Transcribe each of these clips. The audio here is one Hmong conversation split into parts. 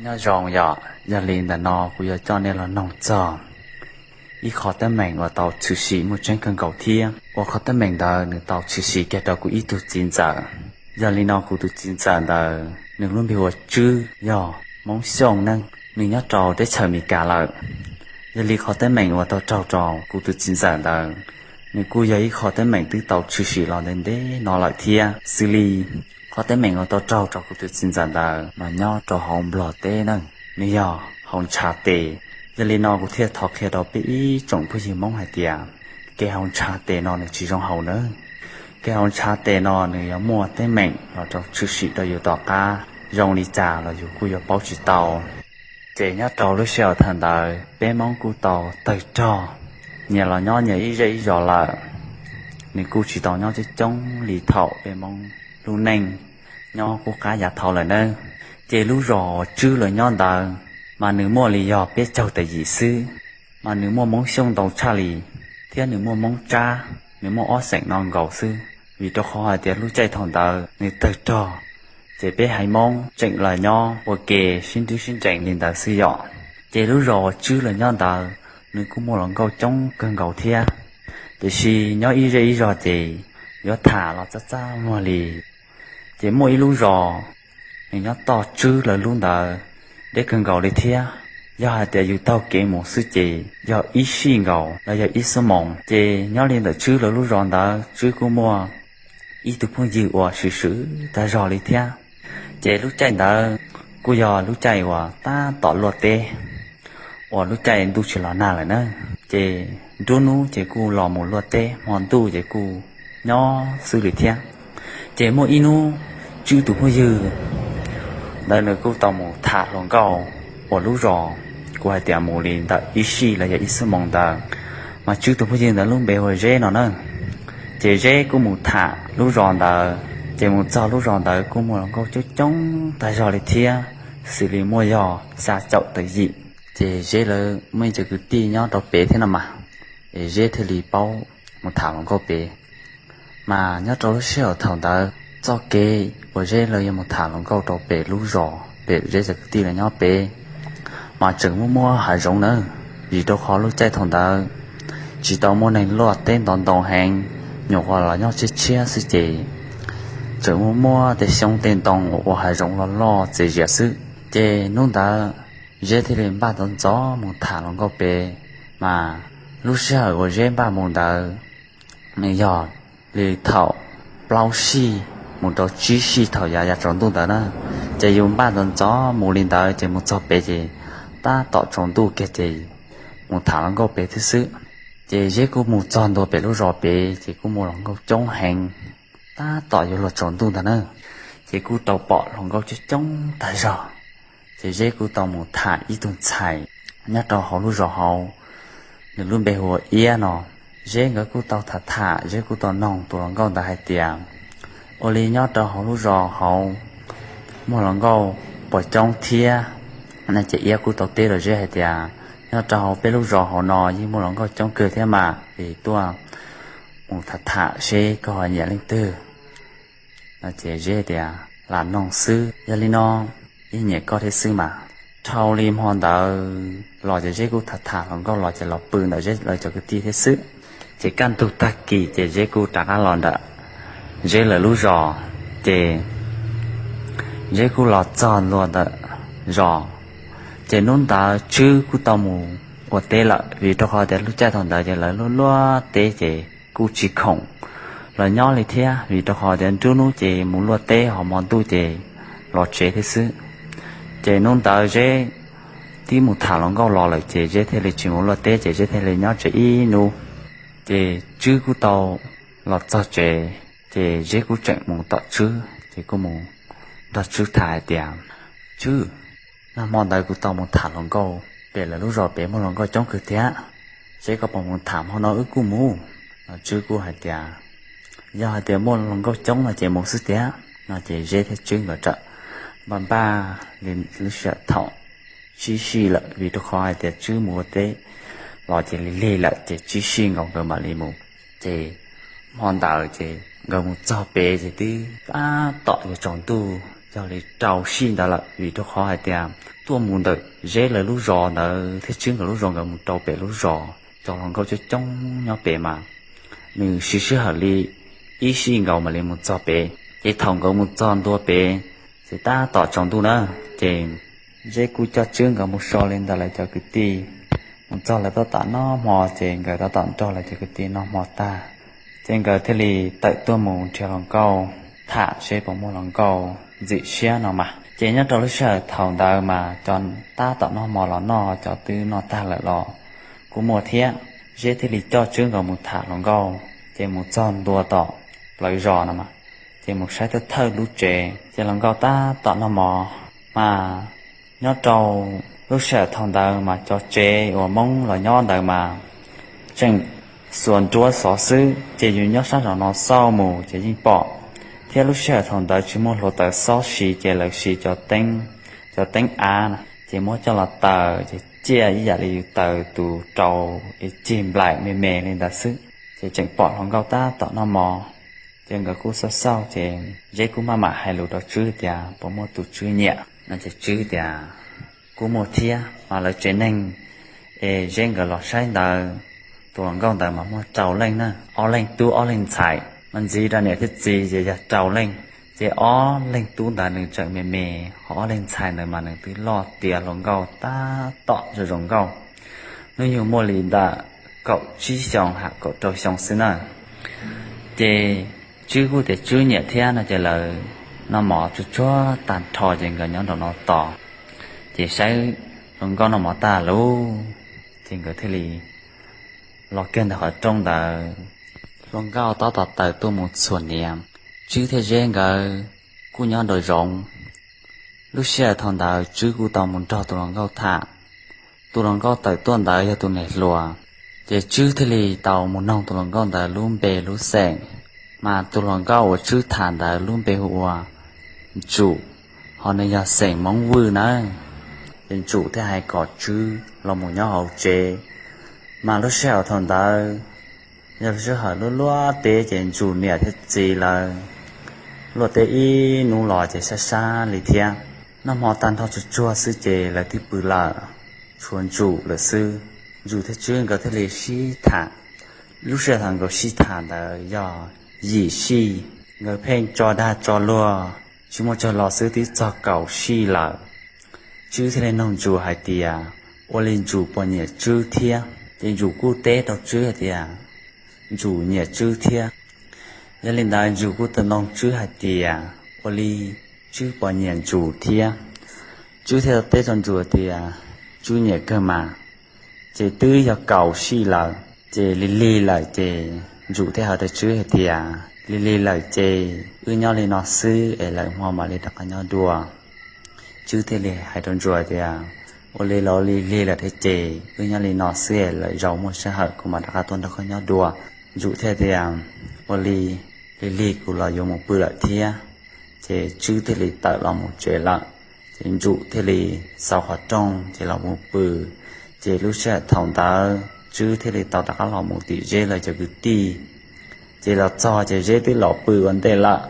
Nyob zoo yom, yog li ntawm no kuv yuav coj nej los noog txog ib qho teeb meem uas tau tshwm sim muaj tseeb kawg nkaus thiab uas qhov teeb meem ntawd nws tau tshwm sim kiag rau kuv ib tug txiv ntxawm. Yog li no kuv tus txiv ntxawm ntawd nws lub npe hu ua Tswb, yog Hmoob Xyooj ne, nws nyob rau teb chaws Amelikas lawm. Yog li qhov teeb meem uas tau raug rau kuv tus txiv ntxawm ntawd, nws kuj yog ib qho teeb meem twb tau tshwm sim los ntev ntev no lawm thiab. Xws li qhov teeb meem uas tau raug rau kuv tus txiv ntxawm ntawd mas nyob rau hauv Nplog teb na, nws yog haus ntshav tes. Yog li no kuv thiaj thov qhia rau peb ib tsoom phooj ywg Hmoob hais tias kev haus ntshav tes no nws tsis zoo haus nawb. Kev haus ntshav tes no nws yuav muaj teeb meem los rau tshwm sim rau yus tom qab zoo li cas los yus kuj yuav paub tsis tau. Ces nyob rau lub sij hawm thaum ntawd peb Hmoob kuj tau tawg rog, nyias los nyob nyias ib zej ib zos lawm. Nws kuj tsis tau nyob coob coob li thaum peb Hmoob lub neej nyob qub qab yav thaud lawm nawb. Ces lub zos uas Tswb lawv nyob ntawd mas nws muaj li yog peb caug tawm yim xwb, mas nws muaj Hmoob Xyooj ntau tshaj li, thiab nws muaj Hmoob Tsab, nws muaj ob xeem no nkaus xwb. Vim rau qhov hais tias lub caij thaum ntawd nws tawg rog, ces peb haiv Hmoob tseem los nyob ua ke sib nrwb sib nrees li ntawd xwb yom. Ces lub zos uas Tswb lawv nyob ntawd nws kuj muaj hluas nkauj coob kawg nkaus thiab, tiam sis nyob ib zej ib zos ces yuav tham los txaj txaj muag li. Ces muaj ib lub zos nws nyob toj Tswb lawv lub ntawd deb kawg nkaus li thiab. Yog hais tias yus taug kev mus xwb ces yog ib sij nkaus los yog ib xuab moos. Ces nyob li ntawm Tswb lawv lub zos ntawd Tswb kuj muaj ib tug phooj ywg uas swm swm tag zog li thiab. Ces lub caij ntawd kuj yog lub caij uas tab tom luaj teb, uas lub caij ntuj tsis los nag lawm na. Ces nruab hnub ces kuj los mus luaj teb, hmo ntuj ces kuj nyob xwb li thiab. Ces muaj ib hnub Tswb tus phooj ywg ntawd nws kuj tau mus tham hluas nkauj uas lub zos, kuv hais tias mus li ntawm ib sij los yog ib xuab moos ntawd, mas Tswb tus phooj ywg ntawd lub npe hu ua Zeb no na. Ces Zeb kuj mus tham lub zos ntawd, ces mus txog lub zos ntawd kuj muaj hluas nkauj coob coob tag zog li thiab, xws li muaj yog xya caum tawm yim. Ces Zeb lawv muaj ib co kwv tij nyob rau pem thiab no mas, es Zeb thiaj li paub mus tham hluas nkauj pem. Mas nyob rau lub sij hawm thaum ntawd txoj kev uas Zeb lawv yuav mus tham hluas nkauj rau pem lub zos pem Zeb cov kwv tij lawv nyob pem, mas tseem muaj muaj hav zoov nawb. Vim rau qhov lub caij thaum ntawd tsis tau muaj neeg luaj teb ntov ntoo heev, nyuam qhuav los nyob tshiab tshiab xwb ces tseem muaj muaj tej xyoob tej ntoo uas ua hav zoov loj loj txias zias xwb. Ces hnub ntawd Zeb thiaj li npaj ntxov ntxov mus tham hluas nkauj pem. Mas lub sij hawm uas Zeb npaj mus ntawd nws yog li thaum plaub sij mus rau tsib sij thaum yav yav tsaus ntuj ntawd na. Ces yus npaj ntxov ntxov mus li ntawd ces mus txog pem ces tab tom tsaus ntuj kiag ces mus tham hluas nkauj pem thiab xwb. Ces Zeb kuj mus txog ntua pem lub zos pem ces kuj muaj hluas nkauj coob heev, tab tom yuav luag tsaus ntuj ntag na. Ces kuj tau pom hluas nkauj coob coob tag zog. Ces Zeb kuj tau mus tham ib tug ntxhais nyob rau hauv lub zos hauv, nws lub npe hu ua Iab no. Zeb nkawd kuj tau tham tham, Zeb kuj tau noog tus hluas nkauj ntawd hais tias, ua li nyob rau hauv lub zos hauv muaj hluas nkauj puas coob thiab? No ces Iab kuj tau teb rau Zeb hais tias, nyob rau hauv peb lub zos hauv no yeej muaj hluas nkauj coob kawg thiab mas, es tuaj mus tham tham seb koj ho nyiam leej twg. No ces Zeb tias, lam noog xwb, yog li no yeej nyiam koj thiab xwb mas. Dhau li hmo ntawd los ces Zeb kuj tham tham hluas nkauj los ces los pw ntawm Zeb lawv cov kwv tij thiab xwb. Ces kaj ntug tag kis ces Zeb kuj rov qab los ntawm Zeb lawv lub zos. Ces Zeb kuj los txog ntua ntawm zos, ces hnub ntawd Tswb kuj tau mus ua teb lawm, vim rau qhov tias lub caij thaum ntawd ces lawv luaj luaj teb ces kuj tsis khoom los nyob li thiab, vim rau qhov tias nruab hnub ces mus luaj teb ho hmo ntuj ces los tsev thiab xwb. Ces hnub ntawd Zeb twb mus tham hluas nkauj los lawm ces Zeb thiaj li tsis mus luaj teb ces Zeb thiaj li nyob tsev ib hnub. Ces Tswb kuj tau los txog tsev, ces Zeb kuj tseem mus tom Tswb ces kuj mus nrog Tswb tham hais tias, Tswb, nag hmo ntawd kuv tau mus tham hluas nkauj pem lawv lub zos pem muaj hluas nkauj coob kawg thiab, seb koj puas mus tham hmo no wb kuj mus. No Tswb kuj hais tias, yog hais tias muaj hluas nkauj coob no ces mus xwb tiag. No ces Zeb thiab Tswb nkawd rawm npaj npaj li lub sij hawm thaum tsib sij lawm, vim rau qhov hais tias Tswb mus ua teb los ces lig lig lawm ces tsib sij nkaus nkawd mam li mus. Ces hmo ntawd ces nkawd mus txog pem ces twb tab tom yuav tsaus ntuj, yog li rau sij ntawd lawm, vim rau qhov hais tias tuaj mus ntawm Zeb lawv lub zos ntawd thiab Tswb nkawd lub zos nkawd mus rau pem lub zos, cov hluas nkauj coob coob nyob pem mas nws siv sij hawm li ib sij nkaus mam li mus txog pem. Ces thaum nkawd mus txog ntua pem, ces tab tom tsaus ntuj na, ces Zeb kuj coj Tswb nkawd mus so li ntawd lawv cov kwv tij. Mus txog lawv tab tom noj hmo, ces nkawd tab tom nrog lawv cov kwv tij noj hmo tag, ces nkawd thiaj li tawm tuaj mus nrhiav hluas nkauj tham seb puas muaj hluas nkauj ntxim siab no mas. Ces nyob rau lub sij hawm thaum ntawd mas cov tab tom noj hmo los noj, cov twb noj tag lawm los kuj muaj thiab. Zeb thiaj li coj Tswb nkawd mus tham hluas nkauj, ces mus txog ntua tom plawv zos no mas, ces mus saib thawj thawj lub tsev, ces hluas nkauj tab tom noj hmo mas. Nyob rau lub sij hawm thaum ntawd mas cov tsev uas Hmoob los nyob ntawd mas tseem xuas nruab xov xwb, ces yus nyob sab zos no xauj mus ces yeej pom, thiab lub sij hawm thaum ntawd tsis muaj hluav taws xob siv, ces lawv siv cov teeb, cov teeb av na, ces muab coj los taws ces ciaj ib yam li yus taws tus rau es cig nplaim me me li ntawd xwb, ces tseem pom hluas nkauj tab tom noj hmo. Ces nkawd kuj xauj xauj, ces Zeb kuj maj mam hais lus rau Tswb tias puas muaj tus Tswb nyiam no, ces Tswb tias kuj muaj thiab, mas lawv tsev neeg es Zeb nkawd los saib ntawd, tus hluas nkauj ntawd mas muaj rau leej na, ob leeg tub ob leeg ntxhais, mas ntxiv rau niam thiab txiv ces yog rau leej. Ces ob leeg tub ntawd nws tseem me me, ho ob leeg ntxhais ntawd mas nws twb loj tiav hluas nkauj tab tom zoo zoo nkauj, hnub nyoog muaj li ntawm kaum tsib xyoos ham kaum rau xyoo xwb na. Ces Tswb kuj tias Tswb nyiam thiab no, ces lawv noj mov tsuag tsuag tag nrho ces nkawd nyob nraum no tos, ces saib hluas nkauj noj mov tag lawm, ces nkawd thiaj li los kiag ntawm qhov rooj ntawd. Hluas nkauj tab tom taws tuaj mus txhuam hniav, Tswb thiab Zeb nkawd kuj nyob nraum zoov. Lub sij hawm thaum ntawd Tswb kuj tau mus nrog tus hluas nkauj tham. Tus hluas nkauj tawm tuaj ntawd yog tus niam hluas, ces Tswb thiaj li tau mus noog tus hluas nkauj ntawd lub npe lub xeem. Mas tus hluas nkauj uas Tswb tham ntawd lub npe hu ua Ntsum, ho nws yog xeem Hmoob Vwj nawb. Ces Ntsum thiaj hais kom Tswb los mus nyob hauv tsev. Mas lub sij hawm thaum ntawd yog lub sij hawm luaj luaj teb, ces Ntsum niam thiab txiv lawv luaj teb ib hnub los ces sab sab li thiab. Noj hmo tag nrho tsuag tsuag xwb ces lawv twb pw lawm, tshuav Ntsum lawm xwb. Ntsum thiab Tswb nkawd thiaj li sib tham. Lub sij hawm nkawd sib tham ntawd yog yim sij, nkawd pheej tso dag tso luag tsis muaj tsawg los xwb twb txog kaum sij lawm. Tswb thiaj li noog Ntsum hais tias, ua li Ntsum puas nyiam Tswb thiab? Ces Ntsum kuj teb rau Tswb hais tias, Ntsum nyiam Tswb thiab. Yog li ntawd Ntsum kuj tau noog Tswb hais tias, ua li Tswb puas nyiam Ntsum thiab? Tswb thiaj teb rau Ntsum tias, Tswb nyiam kawg mas. Ces twb yog kaum sij lawm, ces lig lig lawm ces Ntsum thiaj hais rau Tswb hais tias, lig lig lawm ces wb nyob li no xwb es lawm hmo mam li rov qab nyob dua. Tswb thiaj li hais rau Ntsum tias, ua li los lig lig lawm thiab ces wb nyob li no xwb es lwm zaus muaj sij hawm kuv mam rov qab tuaj nrog koj nyob dua. Ntsum thiaj tias, ua li, lig lig kuv los yuav mus pw lawm thiab. Ces Tswb thiaj li tawm los mus tsev lawm. Ces Ntsum thiaj li xauv qhov rooj ces los mus pw. Ces lub sij hawm thaum ntawd Tswb thiaj li tau rov qab los mus tim Zeb lawv cov kwv tij. Ces los txog ces Zeb twb los pw ua ntej lawm,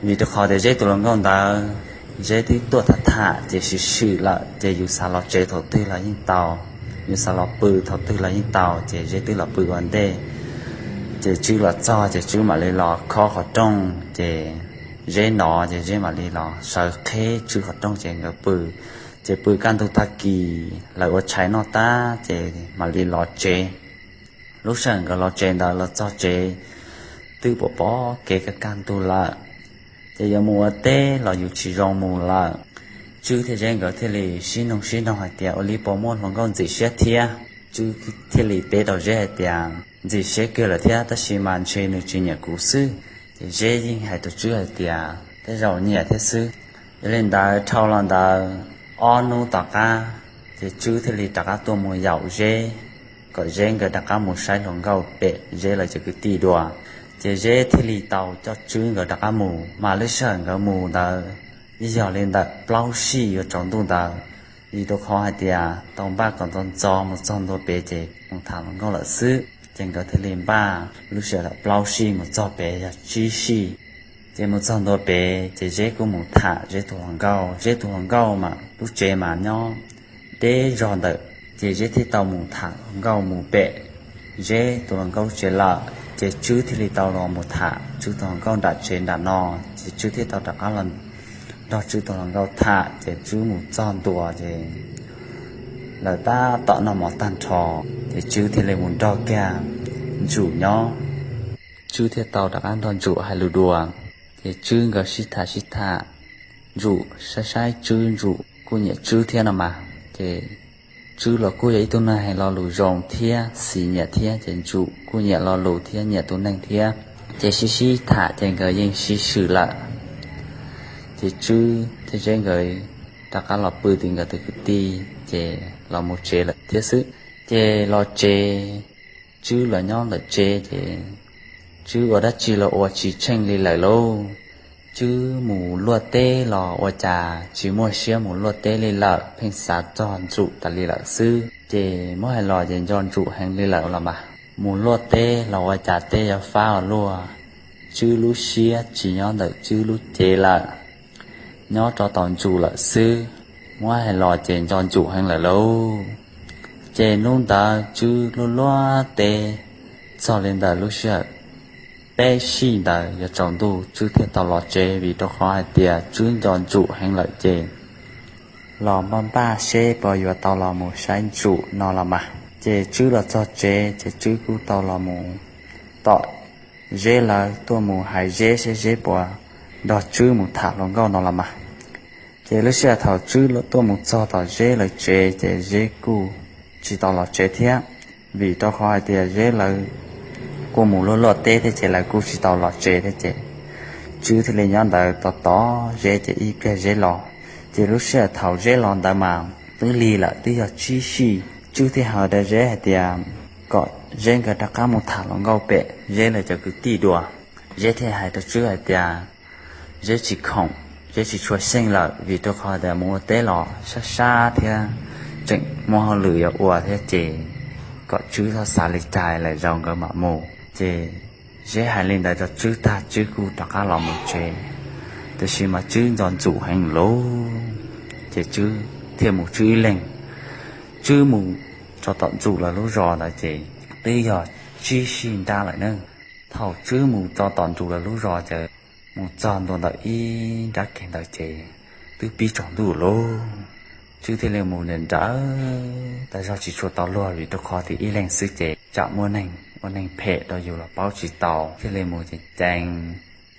vim rau qhov tias Zeb tus hluas nkauj ntawd, Zeb twb tuaj tham tham ces sim sim lawm ces yus xav los tsev thaum twg los yeej tau, yus xav los pw thaum twg los yeej tau, ces Zeb twb los pw ua ntej. Ces Tswb los txog ces Tswb mam li los khob qhov rooj ces Zeb hnov ces Zeb mam li los sawv qheb Tswb qhov rooj ces nkawd pw. Ces pw kaj ntug tag kis lawv ua tshais noj tag ces mam li los tsev. Lub sij hawm nkawd los tsev ntawd los txog tsev twb pom pom kev kaj kaj ntug lawm, ces yuav mus ua teb los yus tsis zoo mus lawm. Tswb thiab Zeb nkawd thiaj li sib noog sib noog hais tias, ua li puas muaj hluas nkauj ntxim siab thiab? Tswb thiaj li teb rau Zeb hais tias, ntxim siab kawg lawm thiab, tab sis mas ntshe nws tsis nyiam kuv xwb. Ces Zeb yeej hais rau Tswb hais tias, tej zaum nyiam thiab xwb. Yog li ntawd dhau los ntawd ob hnub tom qab, ces Tswb thiaj li rov qab tuaj mus yaum Zeb, kom Zeb nkawd rov qab mus saib hluas nkauj pem Zeb lawv cov kwv tij dua. Ces Zeb thiaj li tau coj Tswb nkawd rov qab mus, mas lub sij hawm nkawd mus ntawd yog li ntawm plaub sij yuav tsaus ntuj ntawd, vim rau qhov hais tias tau npaj kom ntxov ntxov mus txog ntua pem ces mus tham hluas nkauj lawm xwb. Ces nkawd thiaj li npaj lub sij hawm plaub sij mus txog pem yog tsib sij. Ces mus txog ntua pem ces Zeb kuj mus tham Zeb tus hluas nkauj. Zeb tus hluas nkauj mas lub tsev mas nyob deb zog ntawm, ces Zeb thiaj tau mus tham hluas nkauj mus pem Zeb tus hluas nkauj lub tsev lawm. Ces Tswb thiaj li tau los mus tham Tswb tus hluas nkauj nram tsev nram no, ces Tswb thiaj tau rov qab los nrog Tswb tus hluas nkauj tham. Ces Tswb mus txog ntua ces lawv tab tom noj mov tag nrho, ces Tswb thiaj li mus nrog kiag Ntsum nyob. Tswb thiaj tau rov qab nrog Ntsum hais lus dua. Ces Tswb nkawd sib tham sib tham, Ntsum saib saib Tswb, Ntsum kuj nyiam Tswb thiab no mas. Ces Tswb los kuj yog ib tug neeg hais lo lus zoo thiab xis nyiam thiab, ces Ntsum kuj nyiam lo lus thiab nyiam tus neeg thiab. Ces sib sib tham ces nkawd yeej sib swm lawm. Ces Tswb thiab Zeb nkawd rov qab los pw tim nkawd tus kwv tij, ces los mus tsev lawm thiab xwb. Ces los tsev, Tswb los nyob ntawm tsev ces Tswb ua dab tsi los ua tsis tsheej li lawm lauj. Tswb mus luaj teb los ua cas tsis muaj siab mus luaj teb li lawm, pheej xav txog Ntsum tas li lawm xwb. Ces muab hais los ces nco Ntsum heev li lawm los mas. Mus luaj teb los ua cas teb yuav fab ua luaj, Tswb lub siab tsis nyob ntawm Tswb lub cev lawm, nyob rau tom Ntsum lawm xwb. Muab hais los ces nco Ntsum heev lawm lauj. Ces hnub ntawd Tswb luaj luaj teb txog li ntawm lub sij hawm peb sij ntawd yuav tsaus ntuj, Tswb thiaj tau los tsev, vim rau qhov hais tias Tswb nco Ntsum heev lawm ces los npaj npaj seb puas yuav tau los mus saib Ntsum no los mas. Ces Tswb los txog tsev ces Tswb kuj tau los mus tom Zeb lawv, tuaj mus hais Zeb seb Zeb puas nrog Tswb mus tham hluas nkauj no los mas. Ces lub sij hawm thaum Tswb tuaj mus txog tom Zeb lawv tsev ces Zeb kuj tsis tau los tsev thiab, vim rau qhov hais tias Zeb lawv kuj mus luaj luaj teb thiab ces lawv kuj tsis tau los tsev thiab ces Tswb thiaj li nyob ntawd tos tos Zeb ces ib pliag Zeb los. Ces lub sij hawm thaum Zeb los ntawd mas twb lig lawm, twb yog tsib sij. Tswb thiaj hais rau Zeb hais tias kom Zeb nkawd rov qab mus tham hluas nkauj pem Zeb lawv cov kwv tij dua. Zeb thiaj hais rau Tswb hais tias Zeb tsis khoom, Zeb tsis tshua xyeej lawm, vim rau qhov tias mus ua teb los sab sab thiab tseem muaj hauj lwm yuav ua thiab ces kom Tswb txhob xav li cas, lwm zaus nkawd mam mus. Ces Zeb hais li ntawd rau Tswb tag, Tswb kuj rov qab los mus tsev. Tiam sis mas Tswb nco Ntsum heev lawm, ces Tswb thiaj mus Tswb ib leeg. Tswb mus txog tom Ntsum lawv lub zos ntawd ces twb yog tsib sij nrab lawm na. Thaum Tswb mus txog tom Ntsum lawv lub zos ces mus txog ntua ntawm ib nrab kev ntawd ces twb pib tsaus ntuj lawm. Tswb thiaj li mus nrawm nrawm tas zog tsis tshua tau luag, vim rau qhov tias ib leeg xwb ces tsam muaj neeg ua neeg phem rau yus los paub tsis tau, thiaj li mus ceev ceev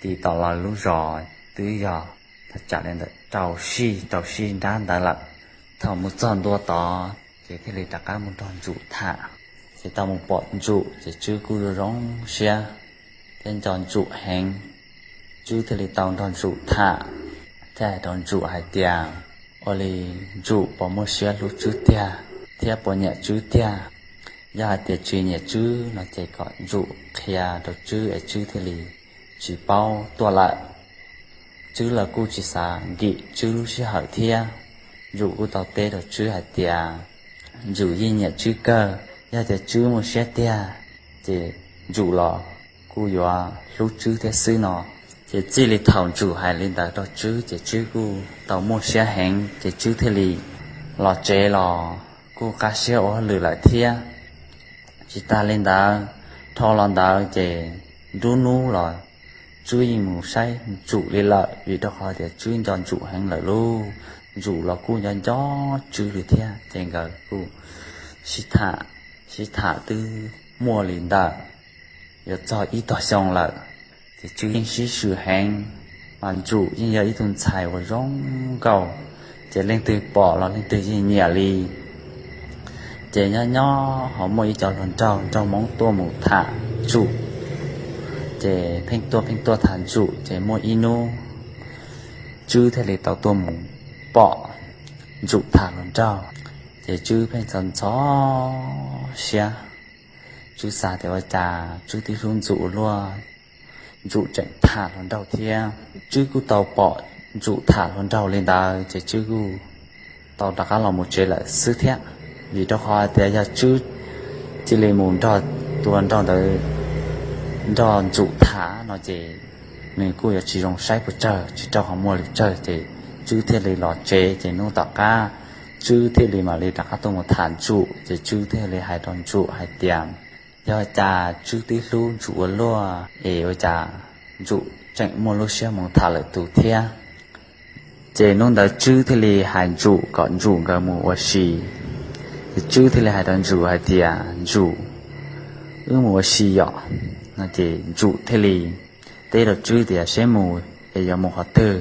tim tom lawv lub zos twb yog thaj tsam li ntawm rau sij, rau sij nrab ntawd lawm. Thaum mus txog ntua tod ces thiaj li rov qab mus nrog Ntsum tham, ces tau mus pom Ntsum ces Tswb kuj zoo zoo siab thiab nco Ntsum heev. Tswb thiaj li tau nrog Ntsum tham, thiab hais rau Ntsum hais tias ua li Ntsum puas muaj siab hlub Tswb tiag thiab puas nyiam Tswb tiag. Yog hais tias tsis nyiam Tswb no ces kom Ntsum qhia rau Tswb es Tswb thiaj li tsis paub tuaj lawm. Tswb los kuj tsis xav nkim Tswb lub sij hawm thiab. Ntsum kuj tau teb rau Tswb hais tias Ntsum yeej nyiam Tswb kawg, yog tias Tswb muaj siab tiag ces Ntsum los kuj yuav hlub Tswb thiab xwb no. Ces txij li thaum Ntsum hais li ntawd rau Tswb ces Tswb kuj tau muaj siab heev, ces Tswb thiaj li los tsev los kuj qab siab ua hauj lwm lawm thiab. Tsis tas li ntawd, dhau los ntawd ces nruab hnub los Tswb yeej mus saib Ntsum li lawm, vim rau qhov tias Tswb nco Ntsum heev lawm lauj. Ntsum los kuj nco nco Tswb li thiab, ces nkawd kuj sib tham, sib tham twb muaj li ntawm yuav txog ib tog xyoo lawm. Ces Tswb yeej sib swm heev, mas Ntsum yeej yog ib tug ntxhais uas zoo nkauj, ces leej twg pom los leej twg yeej nyiam li. Ces nyob nyob ho muaj ib co hluas nraug, nraug Hmoob tuaj mus tham Ntsum, ces pheej tuaj pheej tuaj tham Ntsum, ces muaj ib hnub Tswb thiaj li tau tuaj mus pom Ntsum tham hluas nraug. Ces Tswb pheej ntxhov ntxhov siab, Tswb xav tias ua cas Tswb twb hlub Ntsum ua luaj, Ntsum tseem tham hluas nraug thiab. Tswb kuj tau pom Ntsum tham hluas nraug li ntawd ces Tswb kuj tau rov qab los mus tsev lawm xwb thiab. Vim rau qhov tias yog Tswb cia li mus nrog tus hluas nraug ntawd, nrog Ntsum tham no ces nws kuj yuav tsis zoo saib puas tsawg, tsis raug qhov muag li tsawg. Ces Tswb thiaj li los tsev, ces hnub tom qab Tswb thiaj li mam li rov qab tuaj mus tham Ntsum. Ces Tswb thiaj li hais rau Ntsum hais tias, yog cas Tswb twb hlub Ntsum ua luaj es ua cas Ntsum tseem muaj lub siab mus tham lwm tus thiab? Ces hnub ntawd Tswb thiaj li hais Ntsum kom Ntsum nkawd mus ua si. Ces Tswb thiaj li hais rau Ntsum hais tias, Ntsum, wb mus ua si yom. No ces Ntsum thiaj li teb rau Tswb tias, seb mus es yuav mus qhov twg?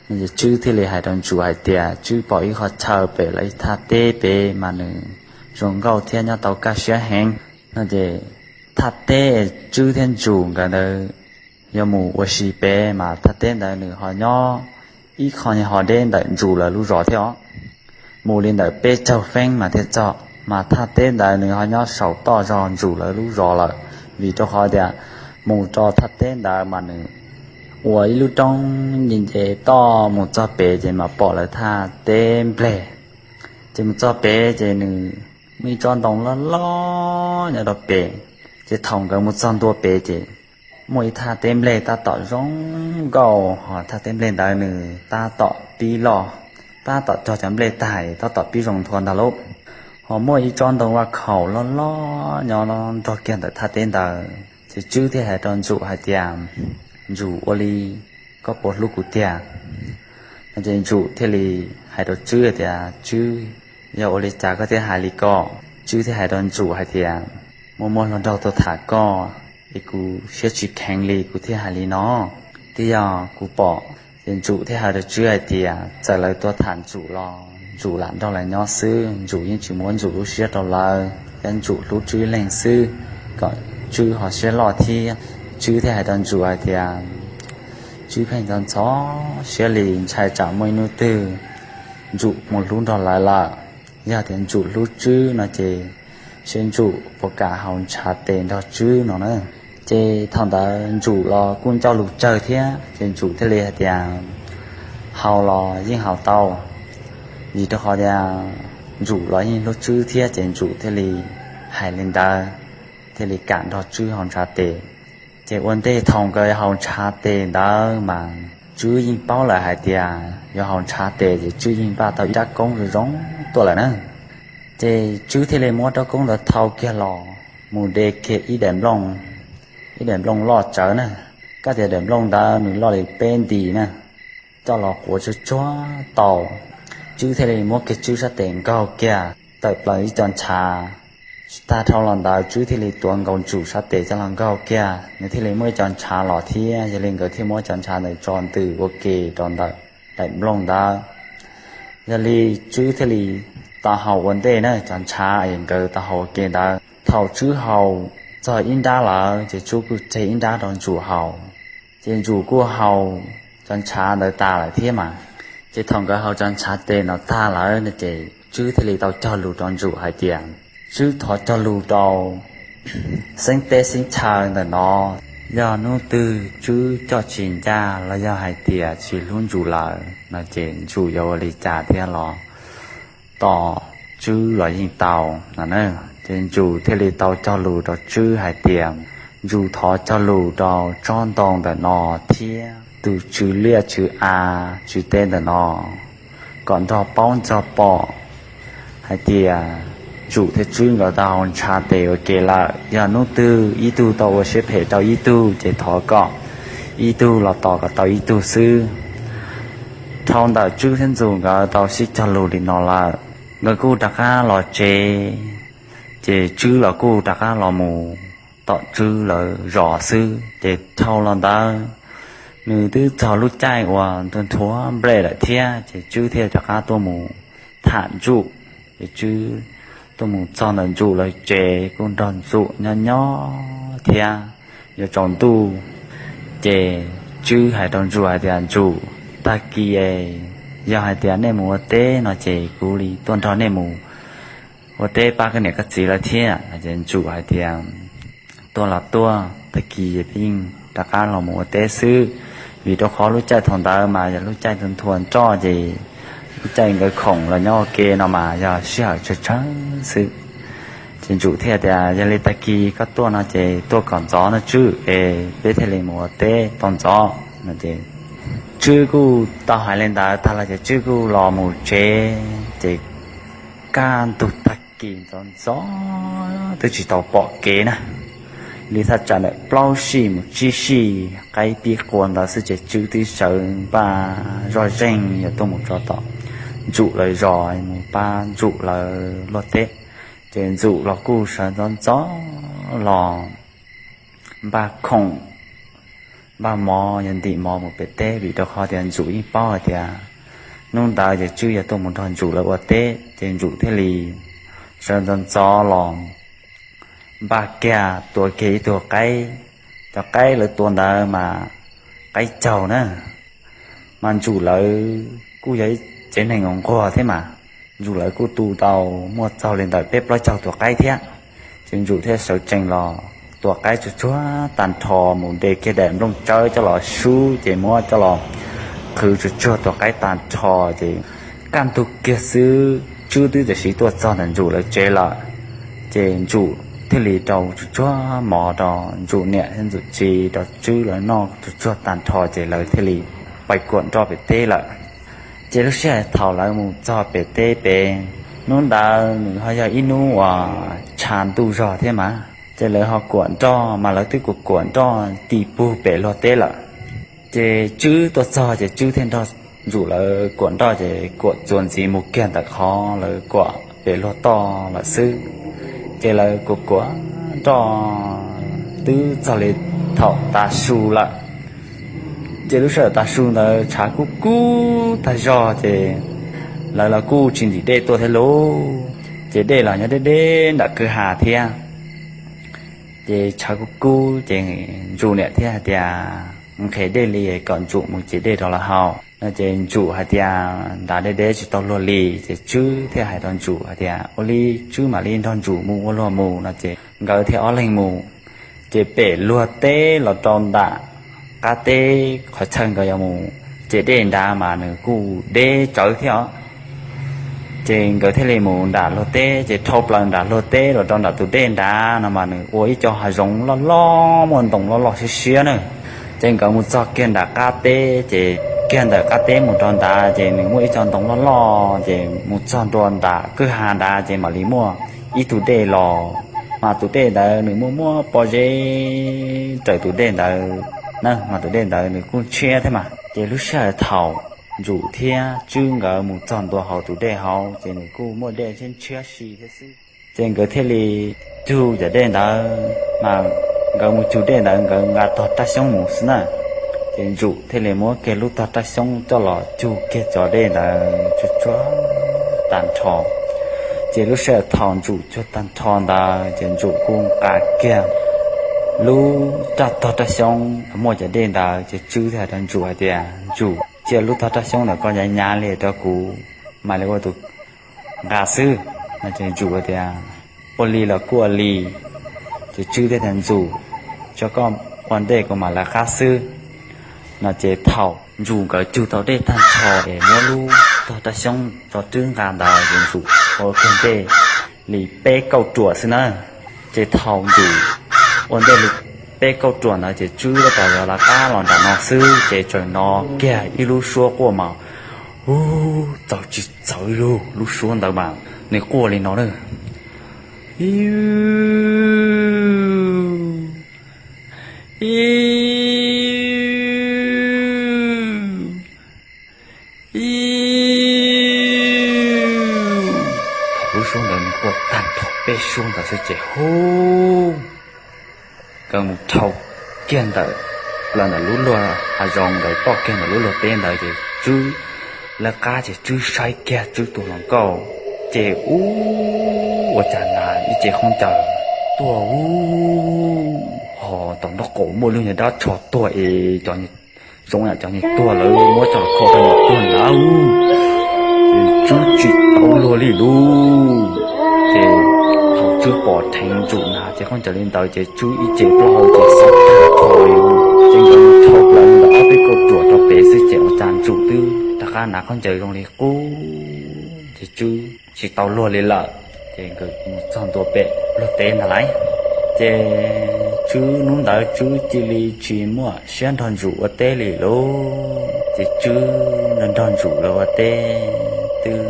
No ces Tswb thiaj li hais rau Ntsum hais tias, Tswb pom ib qho chaw pem lawv ib thaj teb pem mas nws zoo nkauj thiab nyob tau kaj siab heev. No ces thaj teb Tswb thiab Ntsum nkawd ntawd yuav mus ua si pem mas thaj teb ntawd nws ho nyob ib qho nyuag ho deb ntawm Ntsum lawv lub zos thiab os. Mus li ntawm peb caug feeb mas thiaj txog, mas thaj teb ntawd nws ho nyob saum toj zog Ntsum lawv lub zos lawm. Vim rau qhov tias mus rau thaj teb ntawd mas nws ua ib lub roob nce nce toj mus txog pem ces mas pom lawv thaj teb nplej. Ces mus txog pem ces nws muaj ib tsob ntoo loj loj nyob rau pem. Ces thaum nkawd mus txog ntua pem ces muaj ib thaj teb nplej tab tom zoo nkauj, ho thaj teb nplej ntawd nws tab tom pib loj, tab tom cog cov nplej tag tab tom pib zoo nthua ntag lauj. Ho muaj ib tsob ntoo vaj khaum loj loj nyob nrog kiag ntawm thaj teb ntawd. Ces Tswb thiaj hais rau Ntsum hais tias, Ntsum, ua li koj puas hlub kuv tiag? No ces Ntsum thiaj li hais rau Tswb hais tias, Tswb, yog ua li cas koj thiaj hais li ko? Tswb thiaj hais rau Ntsum hais tias, muaj muaj hluas nraug tuaj tham koj es kuv siab tsis kheev li kuv thiaj hais li no. Twb yog kuv pom. Ces Ntsum thiaj hais rau Tswb hais tias, txawm lawv tuaj tham Ntsum los Ntsum lam nrog lawv nyob xwb, Ntsum yeej tsis muab Ntsum lub siab rau lawv, thiab Ntsum hlub Tswb leeg xwb, kom Tswb ho siab loj thiab. Tswb thiaj hais rau Ntsum hais tias, Tswb pheej ntxhov ntxhov siab li, ntshai tsam muaj ib hnub twg Ntsum mus hlub nrog lawv lawm. Yog tias Ntsum hlub Tswb no ces seb Ntsum puas kam haus ntshav tes nrog Tswb no na. Ces thaum ntawd Ntsum los kuj ncauj lus tsawg thiab, ces Ntsum thiaj li hais tias, haus los yeej haus tau, vim rau qhov tias Ntsum los yeej hlub Tswb thiab, ces Ntsum thiaj li hais li ntawd, thiaj li kam nrog Tswb haus ntshav tes. Ces ua ntej thaum nkawd haus ntshav tes ntawd mas Tswb yeej paub lawm hais tias yuav haus ntshav tes ces Tswb yeej npaj tau ib rab koob zoo zoo tuaj lawm na. Ces Tswb thiaj li muab rab koob ntawd thau kiag los mus de kiag ib daim nplooj, ib daim nplooj loj tsawv na, kab tias daim nplooj ntawd nws loj li peb nti na, coj los quav tsuag tsuag tau. Tswb thiaj li muab kiag Tswb sab tes nkaug kiag tawm plaws ib co ntshav. Tag dhau los ntawd Tswb thiaj li tuav nkaus Ntsum sab tes coj los nkaug kiag, nws thiaj li muaj ib co ntshav los thiab. Yog li nkawd thiaj muab cov ntshav ntawd tso ntws ua ke rau ntawm daim nplooj ntawd. Yog li Tswb thiaj li tau haus ua ntej na, cov ntshav es nkawd tau haus ua ke ntawd. Thaum Tswb haus txog ib nrab lawm ces Tswb kuj tseg ib nrab rau Ntsum haus. Ces Ntsum kuj haus cov ntshav ntawd tas lawm thiab mas. Ces thaum nkawd haus cov ntshav tes no tag lawm no ces Tswb thiaj li tau cog lus rau Ntsum hais tias, Tswb thov cog lus rau xeeb teb xeeb chaw ntawm no, yog hnub twg Tswb coj tsis ncaj los yog hais tias tsis hlub Ntsum lawm no ces Ntsum yuav ua li cas thiab los tos Tswb los yeej tau no na. Ces Ntsum thiaj li tau cog lus rau Tswb hais tias, Ntsum thov cog lus rau tsob ntoo ntawm no thiab tus tswv liaj tswv av tswv teb ntawm no kom nrog paub nrog pom hais tias Ntsum thiab Tswb nkawd tau haus ntshav tes ua ke lawm. Yog hnub twg ib tug tau ua siab phem rau ib tug ces thov kom ib tug los tos kom tau ib tug xwb. Dhau ntawm Tswb thiab Ntsum nkawd tau sib cog lus li no lawm, nkawd kuj rov qab los tsev. Ces Tswb los kuj rov qab los mus tom Tswb lawv zos xwb. Ces dhau los ntawd nws twb txog lub caij uas ntuag nthuav nplej lawm thiab, ces Tswb thiaj rov qab tuaj mus tham Ntsum. Ces Tswb tuaj mus txog ntawm Ntsum lawv tsev kuj nrog Ntsum nyob nyob thiab yuav tsaus ntuj. Ces Tswb hais rau Ntsum hais tias, Ntsum, tag kis yog hais tias nej mus ua teb no ces kuv li tuaj nrog nej mus ua teb pab koj niam koj txiv lawv thiab. Ces Ntsum hais tias, tuaj los tuaj, tag kis yeej rov qab los mus ua teb xwb, vim rau qhov lub caij thaum ntawd mas yog lub caij ntuag nthuav nroj ces lub caij nkawd khoom los nyob ua ke no mas yog sij hawm tsawg tsawg xwb. Ces Ntsum thiaj tias, yog li tag kis koj tuaj no ces tuaj kom ntxov no Tswb es peb thiaj li mus ua teb tau ntxov. Ces Tswb kuj tau hais li ntawd tag los ces Tswb kuj los mus tsev. Ces kaj ntug tag kis ntxov ntxov twb tsis tau pom kev na, li thaj tsam ntawm plaub sij mus tsib sij qaib pib qua ntawd xwb ces Tswb twb sawv npaj zoj zeeg yuav tuaj mus rau tom Ntsum lawv zos mus pab Ntsum lawv luaj teb. Ces Ntsum los kuj sawv ntxov ntxov los npaj khoom npaj mov yuav ntim mov mus pem teb vim rau qhov tias Ntsum yeej paub hais tias hnub ntawd ces Tswb yuav tuaj mus nrog Ntsum lawv ua teb. Ces Ntsum thiaj li sawv ntxov ntxov los npaj kiag tua kiag ib tug qaib. Cov qaib lawv tua ntawd mas qaib caug na, mas Ntsum lawv kuj yog ib tsev neeg uas nquag thiab mas, Ntsum lawv kuj tu tau muaj txog li ntawm peb plaub caug tus qaib thiab. Ces Ntsum thiaj sawv tsees los tua qaib tsuag tsuag tag nrho mus de kiag daim nplooj tsawb coj los sub ces muab coj los qhwv tsuag tsuag tus qaib tag nrho. Ces kaj ntug kiag xwb Tswb twb tam sim tuaj txog ntawm Ntsum lawv tsev lawm. Ces Ntsum thiaj li rau tsuag tsuag mov rau Ntsum niam thiab Ntsum txiv rau Tswb lawv noj tsuag tsuag tag nrho ces lawv thiaj li pais kuam nroj pem teb lawm. Ces lub sij hawm thaum lawv mus txog pem teb pem, hnub ntawd nws ho yog ib hnub uas tshav ntuj zog thiab mas, ces lawv ho kuam nroj mas lawv twb kuam kuam nroj ti pug pem luag teb lawm. Ces Tswb tuaj txog ces Tswb thiaj nrog Ntsum lawv kuam nroj ces kuam txuas ntxiv mus kiag ntawm qhov lawv kuam pem luag toj lawm xwb. Ces lawv kuam kuam nroj twb txog li thaum tav su lawm. Ces lub sij hawm tav su ntawd tshav kub kub tag zog ces lawv los kuj tsis ntim dej tuaj thiab lauj, ces dej los nyob deb deb nram kwj ha thiab. Ces tshav kub kub ces Ntsum niam thiaj hais tias, nqhis dej li kom Ntsum mus cem dej rau lawv haus no. Ces Ntsum hais tias nrad deb deb tsis tau luag li. Ces Tswb thiaj hais rau Ntsum hais tias ua li Tswb mam li nrog Ntsum mus ua luag mus no. Ces nkawd thiaj ob leeg mus. Ces pem luag teb los rau nram qab teb qhov chaw nkawd yuav mus cem dej nrad mas nws kuj deb tsawv thiab os. Ces nkawd thiaj li mus nram luag teb, ces dhau plaws nram luag teb los rau nram tus dej nrad no mas nws ua ib co hav zoov loj loj muaj ntoo loj loj siab siab na. Ces nkawd mus txog kiag nram qab teb, ces kiag ntawm qab teb mus rau nrad ces nws muaj ib co ntoo loj loj, ces mus txog ntua nram kwj ha nrad ces mam li muaj ib tug dej los, mas tus dej ntawd nws muaj muaj pob zeb raws tus dej ntawd na, mas tus dej ntawd nws kuj ntshiab thiab mas. Ces lub sij hawm thaum Ntsum thiab Tswb nkawd mus txog ntua hauv tus dej hauv ces nws kuj muaj dej ntshiab ntshiab si thiab xwb. Ces nkawd thiaj li cug cov dej ntawd, mas nkawd mus cug dej ntawd nkawd nqa tog raj xyoob mus xwb na. Ces Ntsum thiaj li muab kiag lub tog raj xyoob coj los cug kiag cov dej ntawd tsuag tsuag tag nrho. Ces lub sij hawm thaum Ntsum cug tag nrho ntawd ces Ntsum kuj nqa kiag lub raj tog raj xyoob muaj cov dej ntawd, ces Tswb thiaj hais rau Ntsum hais tias, Ntsum, cia lub tog raj xyoob ntawd koj nyav nyav li rau kuv, mam li ua tus nqa xwb no. Ces Ntsum tias, ua li los kuj ua li. Ces Tswb thiaj tias, Ntsum, tso koj ua ntej kuv mam lawv qab xwb no. Ces thaum Ntsum nkawd cug tau dej tag nrho es muab lub tog raj xyoob rau Tswb nqa ntawd ces Ntsum ua kiag ntej li peb kauj ruam xwb na. Ces thaum Ntsum ua ntej li peb kauj ruam ntawd ces Tswb tab tom yuav lawv qab los nram no xwb ces txawm hnov kiag ib lub suab quaj mas, ub, txaus tsis txaus ib lub, lub suab ntawd mas nws quaj li no na. Iu, iu, iu. Thaum lub suab ntawd nws quaj tag nrho peb suab ntawd xwb ces hu, nkawd mus dhau kiag ntawm, plaws ntawm lub luag hav zoov ntawd, toj kiag ntawm lub luag teb ntawd ces Tswb lawv qab ces Tswb saib kiag Tswb tus hluas nkauj ces ub, ua cas na ib ce khaub ncaws tuag ub, ho tom nraub qaum muaj lub nyuag dab tsho tuag es cov zoo yam cov niag tuag lawv muab coj los kho rau niag tuag ntawd. Ces Tswb tsis tau luag li lub. Ces thaum Tswb pom dheev Ntsum na ces khaub ncaws li ntawd ces Tswb ib ce plaub hau ces xob tag nrho li. Ces nkawd mus dhau plaws ntawm ob peb kauj ruam rau pem xwb ces ua cas Ntsum twb rov qab hnav khaub ncaws zoo li qub. Ces Tswb tsis tau luag li lawm. Ces nkawd mus txog ntua pem luag teb ntag lauj. Ces Tswb hnub ntawd Tswb cia li tsis muaj siab nrog Ntsum ua teb li lauj. Ces Tswb nrog Ntsum lawv ua teb twb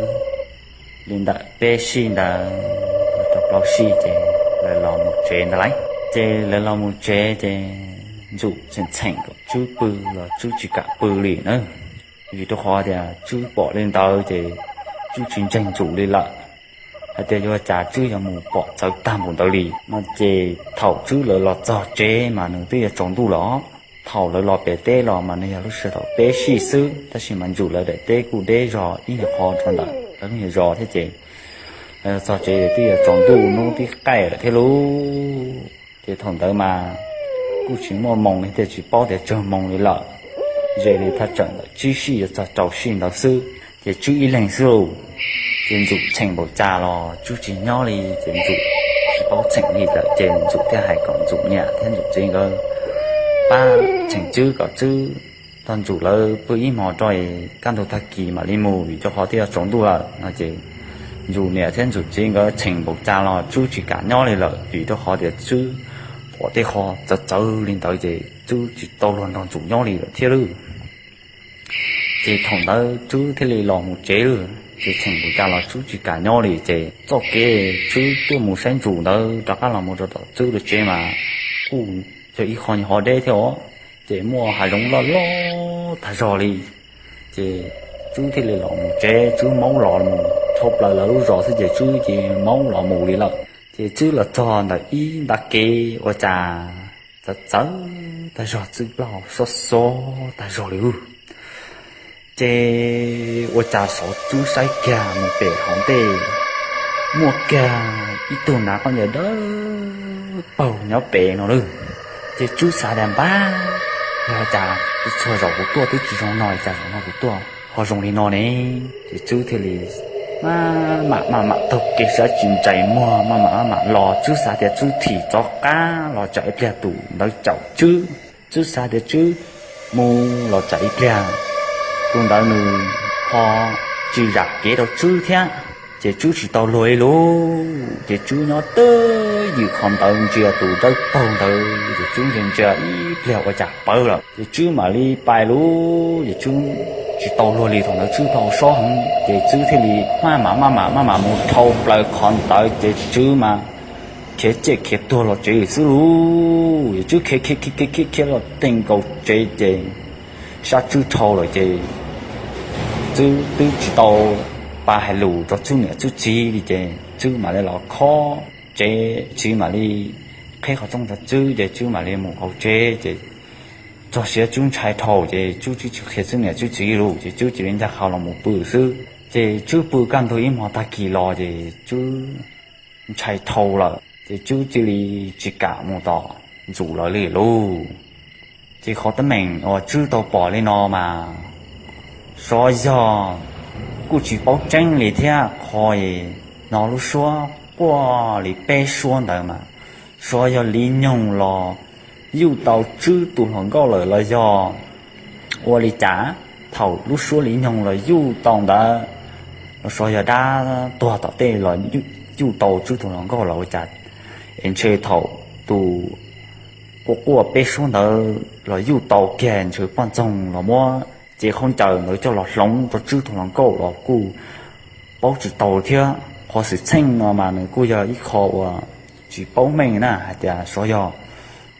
li ntawm peb sij ntawd, rau plaub sij ces lawv los mus tsev ntawd lauj. Ces lawv los mus tsev ces Ntsum tseem txheem kom Tswb pw los Tswb tsis kam pw li na. Vim rau qhov tias Tswb pom li ntawd ces Tswb tsis ntseeg Ntsum li lawm, hais tias yuav cas Tswb yuav mus pom txawv tag npaum ntawd li no. Ces thaum Tswb lawv los txog tsev mas nws twb yuav tsaus ntuj los. Thaum lawv los pem teb los mas nws yog lub sij hawm thaum peb sij xwb, tab sis mas Ntsum lawv daim teb kuj deb zog ib nyuag qho rau ntawm lawv lub nyuag zos thiab ces lawv los txog tsev twb yuav tsaus ntuj hnub twb qaij lawm thiab lauj. Ces thaum ntawd mas kuj tsis muaj moos li thiaj tsis paub tias tsawg moos li lawm, ze li thaj tsam ntawm tsib sij yuav txog rau sij ntawd xwb, ces Tswb ib leeg xwb lauj. Ces Ntsum txheem npaum cas los Tswb tsis nyob li, ces Ntsum tsis paub txheem li lawm ces Ntsum thiaj hais kom Ntsum niam thiab Ntsum txiv nkawd pab txheem Tswb kom Tswb tog Ntsum lawv pw ib hmos rau, kaj ntug tag kis mam li mus vim rau qhov twb yuav tsaus ntuj lawm no. Ces Ntsum niam thiab Ntsum txiv nkawd txheem npaum cas los Tswb tsis kam nyob li lawm vim rau qhov tias Tswb pom tej qho txawv txawv li ntawd ces Tswb tsis tau luag nrog Ntsum nyob li lawm thiab lauj. Ces thaum ntawd Tswb thiaj li los mus tsev lauj, ces txheem npaum cas los Tswb tsis kam nyob li. Ces txoj kev Tswb tuaj mus saib Ntsum ntawd rov qab los mus rau tom Tswb lub tsev mas kuj yog ib qho nyuag hov deb thiab os, ces muaj hav zoov loj loj tag zog li. Ces Tswb thiaj li los mus tsev, Tswb maub los mus dhau plaws lawv lub zos xwb ces Tswb ces maub los mus li lawm. Ces Tswb los txog ntawm ib nta kev ua cas txawv txawv tag zog, txwj plaub xob xob tag zog li lauj. Ces ua cas xov Tswb saib kiag mus pem hauv ntej, muaj kiag ib tug nav qoj ncaws dawb paug nyob pem no lauj. Ces Tswb xav tias npab, yog cas txhua zaus kuv tuaj twb tsis zoo no, cas zaum no kuv tuaj ho zoo li no ne? Ces Tswb thiaj li maj mam maj mam taug kev sab tsis ntsais muag maj mam maj mam los, Tswb xav tias Tswb thim txov qab los tsam ib pliag tus ntawd caum Tswb. Tswb xav tias Tswb mus los tsam ib pliag tus ntawd nws ho tsis zam kev rau Tswb thiab. Ces Tswb tsis tau luag ib lub, ces Tswb nyob twj ywm qhov ntawd ntsia tus dawb paug ntawd ces Tswb ntsia ntsia ib pliag ua cas pawv lawm ces Tswb mam li pais lub, ces Tswb tsis tau luag li. Thaum ntawd Tswb tau sob heev ces Tswb thiaj li maj mam maj mam maj mam mus dhau plaws qhov ntawd ces Tswb mas khiav ciaj khiav tuag los tsev xwb lauj. Ces Tswb khiav khiav khiav khiav khiav los txij nkaus tsev ces sab Tswb dhau lawm ces Tswb twb tsis tau pa hais lus rau Tswb niam Tswb txiv li ces Tswb mam li los khob tsev, txiv mam li qheb qhov rooj rau Tswb ces Tswb mam li mus hauv tsev ces txog siav Tswb ntshai dhau ces Tswb tsis qhia Tswb niam Tswb txiv lus ces Tswb cia li ncaj qha los mus pw xwb. Ces Tswb pw kaj ntug ib hmo tag kis los ces Tswb ntshai dhau lawm ces Tswb cia li tsis kam mus tom Ntsum lawv li lauj. Ces qhov teeb meem uas Tswb tau pom li no mas xyov yog, kuj tsis paub tseeb li thiab, qhov no lub suab quaj li peb suab ntawd mas xyov yog Liv Nyoog los yuj tau Tswb tus hluas nkauj lawm los yog ua li cas. Thaum lub suab Liv Nyoog los yuj tau ntawd los xyov yog dab tuag tom tej los yuj tau Tswb tus hluas nkauj los ua cas, es ntshe thaum tus quaj quaj peb suab ntawd los yuj tau kiag ntshe poj ntxoog los muab cev khaub ncaws ntawd coj los hloov rau Tswb tus hluas nkauj los kuj paub tsis tau thiab. Qhov xwm txheej no mas nws kuj yog ib qho uas tsis paub meej na, hais tias xyov yog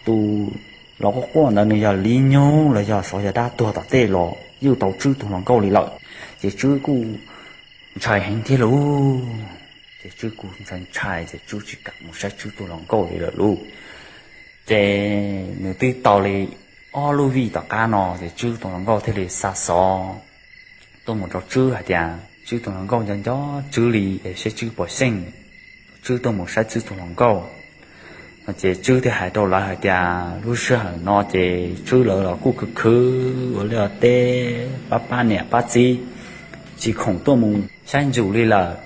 tus los quaj quaj ntawd nws yog Liv Nyoog los yog xyov yog dab tuag tom tej los yuj tau Tswb tus hluas nkauj li lawm. Ces Tswb kuj ntshai heev thiab lauj. Ces Tswb kuj ntshai ntshai ces Tswb tsis kam mus saib Tswb tus hluas nkauj li lawm lauj. Ces nws twb tau li ob lub vij tom qab no ces Tswb tus hluas nkauj thiaj li xa xov tuaj mus rau Tswb hais tias Tswb tus hluas nkauj nco nco Tswb li es seb Tswb puas xyeej, Tswb tuaj mus saib Tswb tus hluas nkauj. Ces Tswb thiaj hais rau lawv hais tias lub sij hawm no ces Tswb lawv los kuj khwv khwv ua liaj teb pab pab niam pab txiv, tsis khoom tuaj mus saib Ntsum li lawm,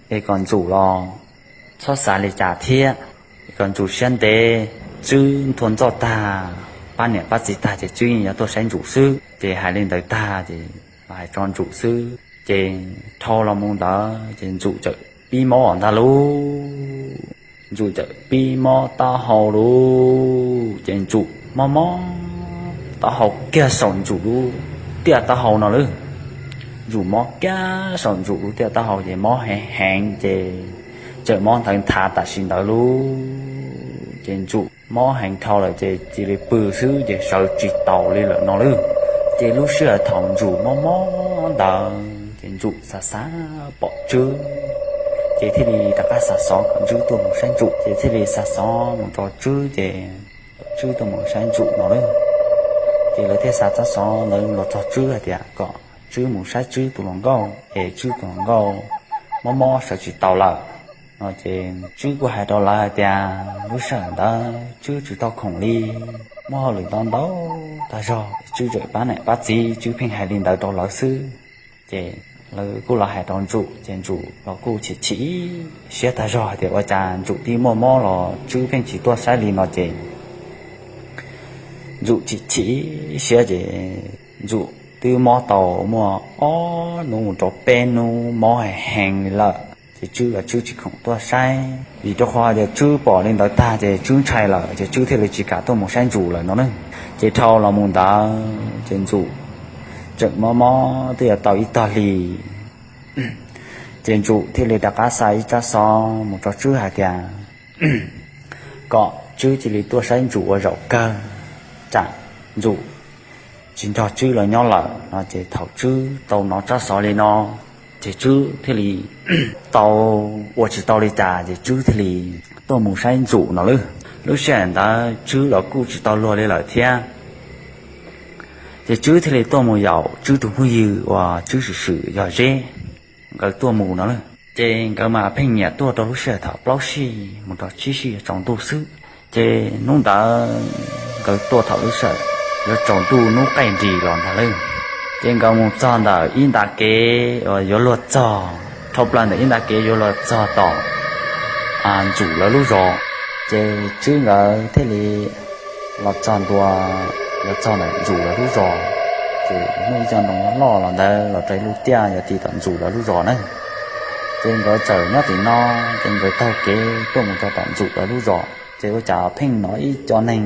es kom Ntsum los txhob xav li cas thiab, es kom Ntsum siab ntev. Tswb nthua ntxoj tag, pab niam pab txiv tag ces Tswb yeej yuav tuaj saib Ntsum xwb. Ces hais li ntawd tag ces los hais tso Ntsum xwb ces dhau los mus ntawd ces Ntsum txawm pib maub ntag lauj. Ntsum txawm pib mob taub hau lawm ces Ntsum mob mob taub hau kiag saum Ntsum lub tiaj taub hau no lawm. Ntsum mob kiag saum Ntsum lub tiaj taub hau ces mob heev heev ces txawm mob ntawd nthav tam sim ntawd lawm ces Ntsum mob heev dhau lawm ces cia li pw xwb ces sawv tsis taus li lawm no lawm. Ces lub sij hawm thaum Ntsum mob mob ntawd ces Ntsum xav xav pom Tswb, ces thiaj li rov qab xa xov kom Tswb tuaj mus saib Ntsum, ces thiaj li xa xov mus rau Tswb ces Tswb tuaj mus saib Ntsum no lawm. Ces lawv thiaj xa tsab xov ntawd los txog Tswb hais tias kom Tswb mus saib Tswb tus hluas nkauj es Tswb tus hluas nkauj mob mob sawv tsis taus lawm no ces Tswb kuj hais rau lawv hais tias lub sij hawm ntawd Tswb tsis tau khoom li, muaj hauj lwm ntau ntau tag zog, Tswb tseem pab niam pab txiv, Tswb pheej hais li ntawd rau lawv xwb. Ces lawv kuj los hais rau Ntsum ces Ntsum los kuj chim chim siab tag zog hais tias ua cas Ntsum twb muaj mob los Tswb pheej tsis tuaj saib li no ces Ntsum chim chim siab ces Ntsum twb mob tau muaj ob hnub mus rau peb hnub mob heev heev li lawm ces Tswb los Tswb tsis khoom tuaj saib vim rau qhov tias Tswb pom li ntawd tag ces Tswb ntshai lawm ces Tswb thiaj li tsis kam tuaj mus saib Ntsum lawm no ne. Ces dhau los mus ntawd ces Ntsum tseem mob mob twb yuav tau ib tog hli ces Ntsum thiaj li rov qab xa ib tsab xov mus rau Tswb hais tias kom Tswb cia li tuaj saib Ntsum ua zaum kawg, tsam Ntsum tsis nrog Tswb lawv nyob lawm no ces thaum Tswb tau hnov tsab xov li no ces Tswb thiaj li tau ua tsis tau li cas ces Tswb thiaj li tuaj mus saib Ntsum no lawm. Lub sij hawm ntawd Tswb los kuj tsis tau luag li lawm thiab ces Tswb thiaj li tuaj mus yaum Tswb tus phooj ywg uas Tswb swm swm yog Zeb, nkawd tuaj mus no lawm. Ces nkawd mas pheej nyiam tuaj rau lub sij hawm thaum plaub sij mus rau tsib sij yuav tsaus ntuj xwb. Ces hnub ntawd nkawd tuaj thaum lub sij hawm yuav tsaus ntuj hnub qaij nris los ntag lawm. Ces nkawd mus txog ntawm ib nta kev uas yuav luag txog, dhau plaws ntawm ib nta kev yuav luag txog tom Ntsum lawv lub zos. Ces Tswb nkawd thiaj li los txog ntua, los txog ntawm Ntsum lawv lub zos. Ces muaj ib co ntoo loj los ntawd los rau ib lub tiaj yuav ti tom Ntsum lawv lub zos na. Ces nkawd txawm nyob tim no, ces nkawd taug kev tuaj mus rau tom Ntsum lawv lub zos ces ua cas pheej hnov ib co neeg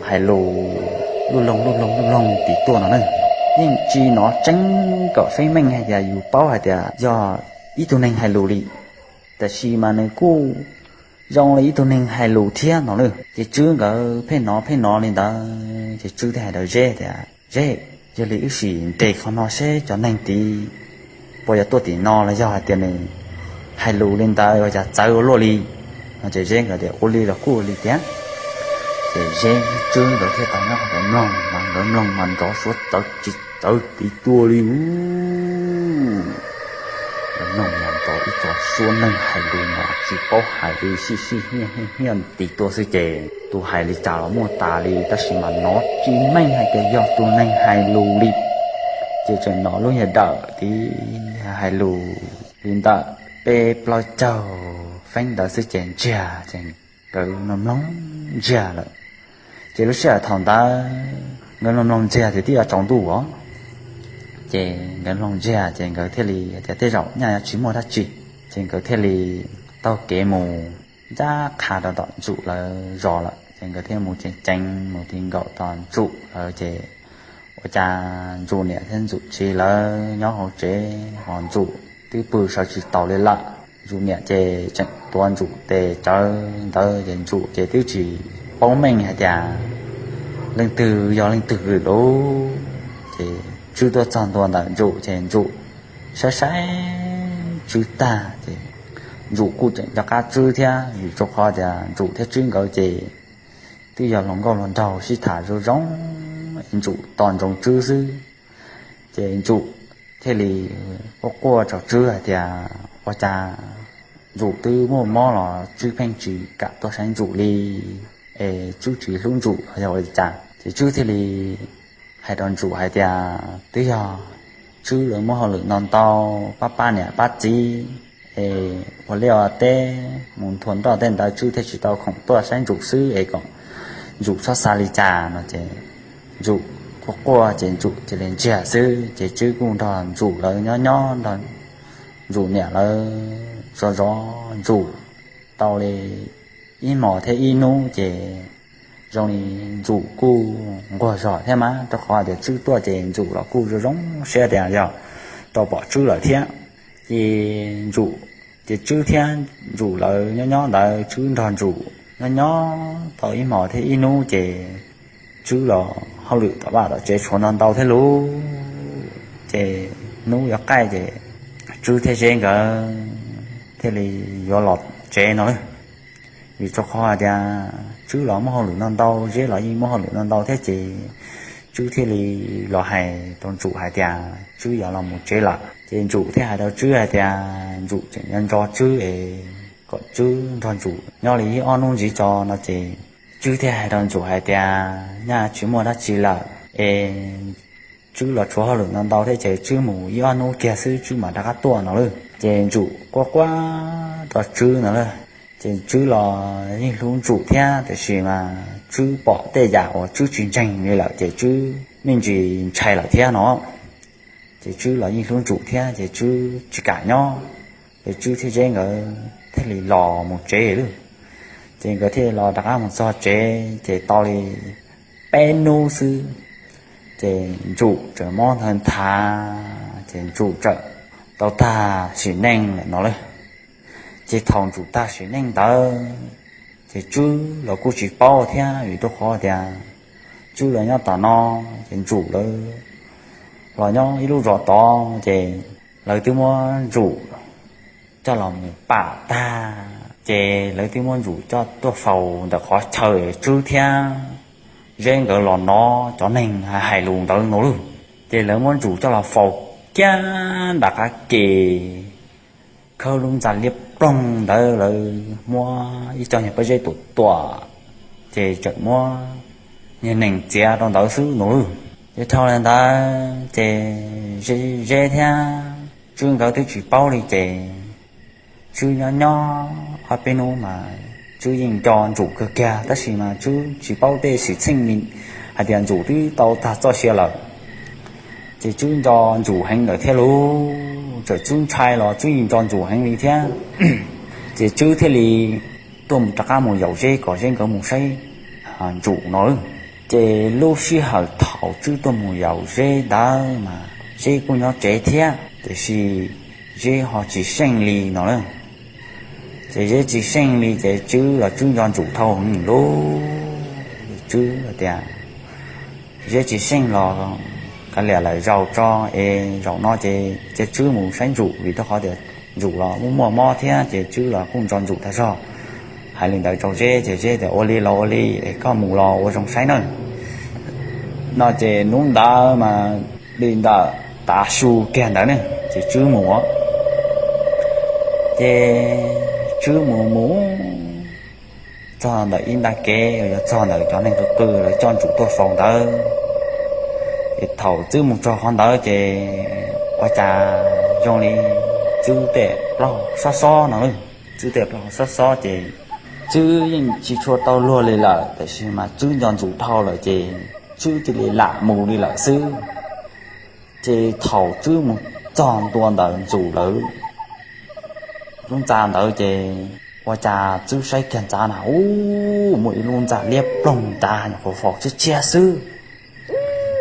hais lus luj loog luj loog luj loog tim tuaj no na. Yeej tsis hnov tseeb kom feeb meej hais tias yus paub hais tias yog ib tug neeg hais lus li, tab sis mas nws kuj zoo li ib tug neeg hais lus thiab no na. Ces Tswb nkawd pheej hnov pheej hnov li ntawd ces Tswb thiaj hais rau Zeb tias, Zeb, yog li wb sim nres qhov no seb cov neeg tid puas yuav tuaj tim no los yog hais tias nws hais lus li ntawd ua cas txawv ua luaj li no. Ces Zeb nkawd tias, Ua li los kuj ua li tiag. Ces Zeb Tswb nkawd thiaj tau nyob hauv mloog mas nkawd mloog mas nrov suab txawv tsis txawv tid tuaj li. Nkawd mloog mas nrov ib co suab neeg hais lus mas tsis paub hais li, sib sib hiaj hiaj tid tuaj xwb ces tus hais li cas los muaj tas li tab sis mas hnov tsis meej hais tias yog tus neeg hais lus li. Ces tseem hnov lub nyuag dawm tid hais lus li ntawm peb plaub caug feeb ntawd xwb ces ntsiag ces nkawd mloog mloog ntsiag lawm. Ces lub sij hawm thaum ntawd nkawd mloog mloog ntsiag ces twb yuav tsaus ntuj os. Ces nkawd mloog ntsiag ces nkawd thiaj li tias tej zaum nyaj yuav tsis muaj dab tsi. Ces nkawd thiaj li taug kev mus ncaj qha rau tom Ntsum lawv zos lawm ces nkawd thiaj mus ceev ceev mus ti nkaum tom Ntsum lawv ces ua cas Ntsum niam thiab Ntsum txiv lawv nyob hauv tsev ho Ntsum twb pw sawv tsis taus li lawm. Ntsum niam ces tseem tuav Ntsum tes tsawv ntawd ces Ntsum ces twb tsis paub meej hais tias leej twg yog leej twg lawm. Ces Tswb tuaj txog ntua ntawm Ntsum ces Ntsum saib saib Tswb tag ces Ntsum kuj tseem nco qab Tswb thiab vim rau qhov tias Ntsum thiab Tswb nkawd ces twb yog hluas nkauj hluas nraug sib tham zoo zoo es Ntsum tos ntsoov Tswb xwb. Ces Ntsum thiaj li quaj quaj rau Tswb hais tias ua cas Ntsum twb muaj mob los Tswb pheej tsis kam tuaj saib Ntsum li, es Tswb tsis hlub Ntsum los yog ua li cas. Ces Tswb thiaj li hais rau Ntsum hais tias twb yog Tswb lawv muaj hauj lwm ntau ntau, pab pab niam pab txiv es ua liaj ua teb mus nthua nroj tej ntawd Tswb thiaj tsis tau khoom tuaj saib Ntsum xwb es kom Ntsum txhob xav li cas no ces Ntsum quaj quaj ces Ntsum cia li ntsiag xwb ces Tswb kuj nrog Ntsum lawv nyob nyob nrog Ntsum niam lawv zov zov Ntsum tau li ib hmos thiab ib hnub ces zoo li Ntsum kuj nquag zog thiab mas, rau qhov tias Tswb tuaj ces Ntsum los kuj zoo zoo siab tias yog tau pom Tswb lawm thiab. Ces Ntsum, ces Tswb thiab Ntsum lawv nyob nyob ntawd, Tswb nrog Ntsum nyob nyob tau ib hmos thiab ib hnub ces Tswb los hauj lwm tom vaj tom tsev tshuav no ntau thiab lauj. Ces hnub yuav qaij ces Tswb thiab Zeb nkawd thiaj li yuav los tsev no lauj. Vim rau qhov hais tias Tswb los muaj hauj lwm no ntau, Zeb los yeej muaj hauj lwm no ntau thiab ces Tswb thiaj li los hais rau Ntsum hais tias Tswb yuav los mus tsev lawm. Ces Ntsum thiaj hais rau Tswb hais tias Ntsum tseem nco Tswb es kom Tswb nrog Ntsum nyob li ib ob hnub ntxiv tso no ces Tswb thiaj hais rau Ntsum hais tias nyaj tsis muaj dab tsi lawm es Tswb los tshuav hauj lwm no ntau thiab ces Tswb mus ib ob hnub kiag xwb Tswb mam rov qab tuaj no lauj. Ces Ntsum quaj quaj rau Tswb no lauj. Ces Tswb los yeej hlub Ntsum thiab, tiam sis mas Tswb pom tej yam uas Tswb tsis ntseeg li lawm ces Tswb me ntsis ntshai lawm thiab no. Ces Tswb los yeej hlub Ntsum thiab ces Tswb tsis kam nyob, ces Tswb thiab Zeb nkawd thiaj li los mus tsev lauj. Ces nkawd thiaj li los rov qab mus txog tsev ces tau li peb hnub xwb, ces Ntsum tseem mob nthav nthav, ces Ntsum tseem tau tag sim neej lawm no lauj. Ces thaum Ntsum tag sim neej ntawd, ces Tswb los kuj tsis paub thiab, vim rau qhov tias Tswb los nyob tom no, ces Ntsum lawv los nyob ib lub zos tod, ces lawv twb muab Ntsum coj los mus pam tag, ces lawv twb muab Ntsum coj tuaj faus ntawm qhov chaw Tswb thiab Zeb nkawd los hnov cov neeg hais lus ntawd no lauj. Ces lawv muab Ntsum coj los faus kiag nram qab ke, khawb lub ntxa liab ploog ntawd, lawv muab ib co nyuag pob zeb tuam tuam, ces tseem muab nyuag nees txiav rau ntawd xwb no lauj. Ces dhau li ntawd ces Zeb thiab Tswb nkawd twb tsis paub li ces Tswb nyob nyob ob peb hnub mas Tswb yeej nco Ntsum kawg kiag, tab sis mas Tswb tsis paub tej xwm txheej li hais tias Ntsum twb tau tag txoj sia lawm. Ces Tswb nco Ntsum heev lawm thiab lauj, txawm Tswb ntshai los Tswb yeej nco Ntsum heev li thiab. Ces Tswb thiaj li tuaj mus rov qab mus yaum Zeb kom Zeb nkawd mus saib Ntsum no lauj. Ces lub sij hawm thaum Tswb tuaj mus yaum Zeb ntawd mas Zeb kuj nyob tsev thiab, tiam sis Zeb ho tsis seej li no lauj. Ces Zeb tsis seej li ces Tswb los Tswb nco Ntsum dhau heev lauj. Tswb tias Zeb tsis seej los kav liam lawm zaum tso, es zaum no ces cia Tswb mus saib Ntsum, vim rau qhov tias Ntsum los muaj muaj mob thiab ces Tswb los kuj nco Ntsum tag zog. Hais li ntawd rau Zeb ces Zeb tias ua li los ua li, es koj mus los ua zoo saib na. No ces hnub ntawd mas li ntawm tav su kiag ntawd ne, ces Tswb mus. Ces Tswb mus mus txog ntawm ib nta kev uas yog txog ntawm cov neeg qw qw lawv coj Ntsum tuaj faus ntawd, ces thaum Tswb mus txog qhov ntawd ces ua cas zoo li Tswb tej plaub xob xob no lauj. Tswb tej plaub xob xob ces Tswb yeej tsis tshua tau luag li lawm, tiam sis mas Tswb nco Ntsum dhau lawm ces Tswb cia li lam mus li lawm xwb. Ces thaum Tswb mus txog ntua ntawm Ntsum lawv lub ntxa ntawd ces ua cas Tswb saib kiag ntxa na, ub, muaj ib lub ntxa liab ploog ntawd nyuam qhuav faus tshiab tshiab xwb.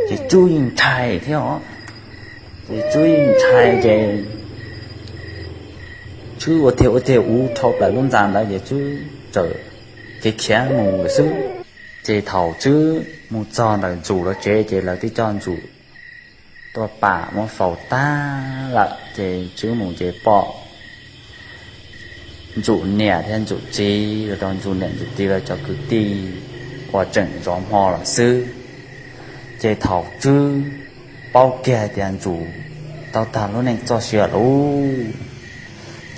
Ces Tswb yeej ntshai thiab os. Ces Tswb yeej ntshai ces Tswb ua tiag ua tiag ua dhau plaws lub ntxa ntawd ces Tswb txawm khiav khiav mus lawm xwb. Ces thaum Tswb mus txog ntawm Ntsum lawv tsev ces lawv twb coj Ntsum tuaj pam muab faus tag lawm ces Tswb mus ces pom Ntsum niam thiab Ntsum txiv los rau Ntsum niam Ntsum txiv lawv cov kwv tij uas tseem zov hmo lawm xwb. Ces thaum Tswb paub kiag tias Ntsum tau tag lub neej txoj sia lawm,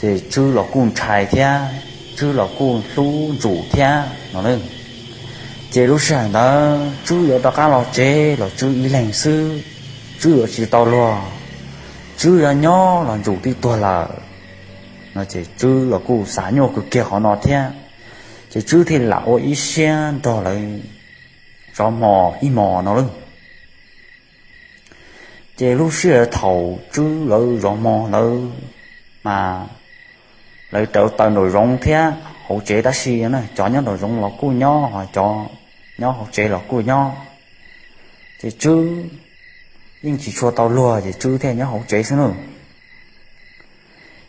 ces Tswb los kuj ntshai thiab, Tswb los kuj hlub Ntsum thiab no lauj. Ces lub sij hawm ntawd Tswb yuav rov qab los tsev los Tswb ib leeg xwb, Tswb yuav tsis tau luag, Tswb yuav nyob los Ntsum twb tuag lawm no ces Tswb los kuj xav nyuaj kawg kiag qhov no thiab. Ces Tswb thiaj lam ua ib siab nrog lawv zov hmo ib hmos no lauj. Ces lub sij hawm thaum Tswb lawv zov hmo ntawd mas lawv rauv taws nraum zoov thiab, hauv tsev tab sis na cov nyob nraum zoov los kuj nyob, ho cov nyob hauv tsev los kuj nyob. Ces Tswb yeej tsis tshua tau luag ces Tswb thiaj nyob hauv tsev xwb na.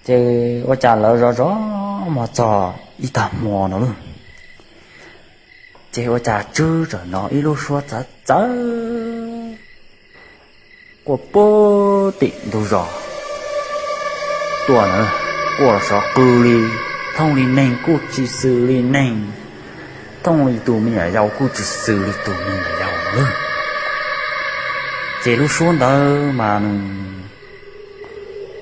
Ces ua cas lawv zov zov mov txog ib tag hmo no lauj, ces ua cas Tswb txawm hnov ib lub suab txawv txawv quaj puag tim ntug zos tuaj na, quaj los sov qw li, thooj li neeg kuj tsis xws li neeg, thooj li tus me nyuam yaus kuj tsis xws li tus me nyuam yaus na. Ces lub suab ntawd mas nws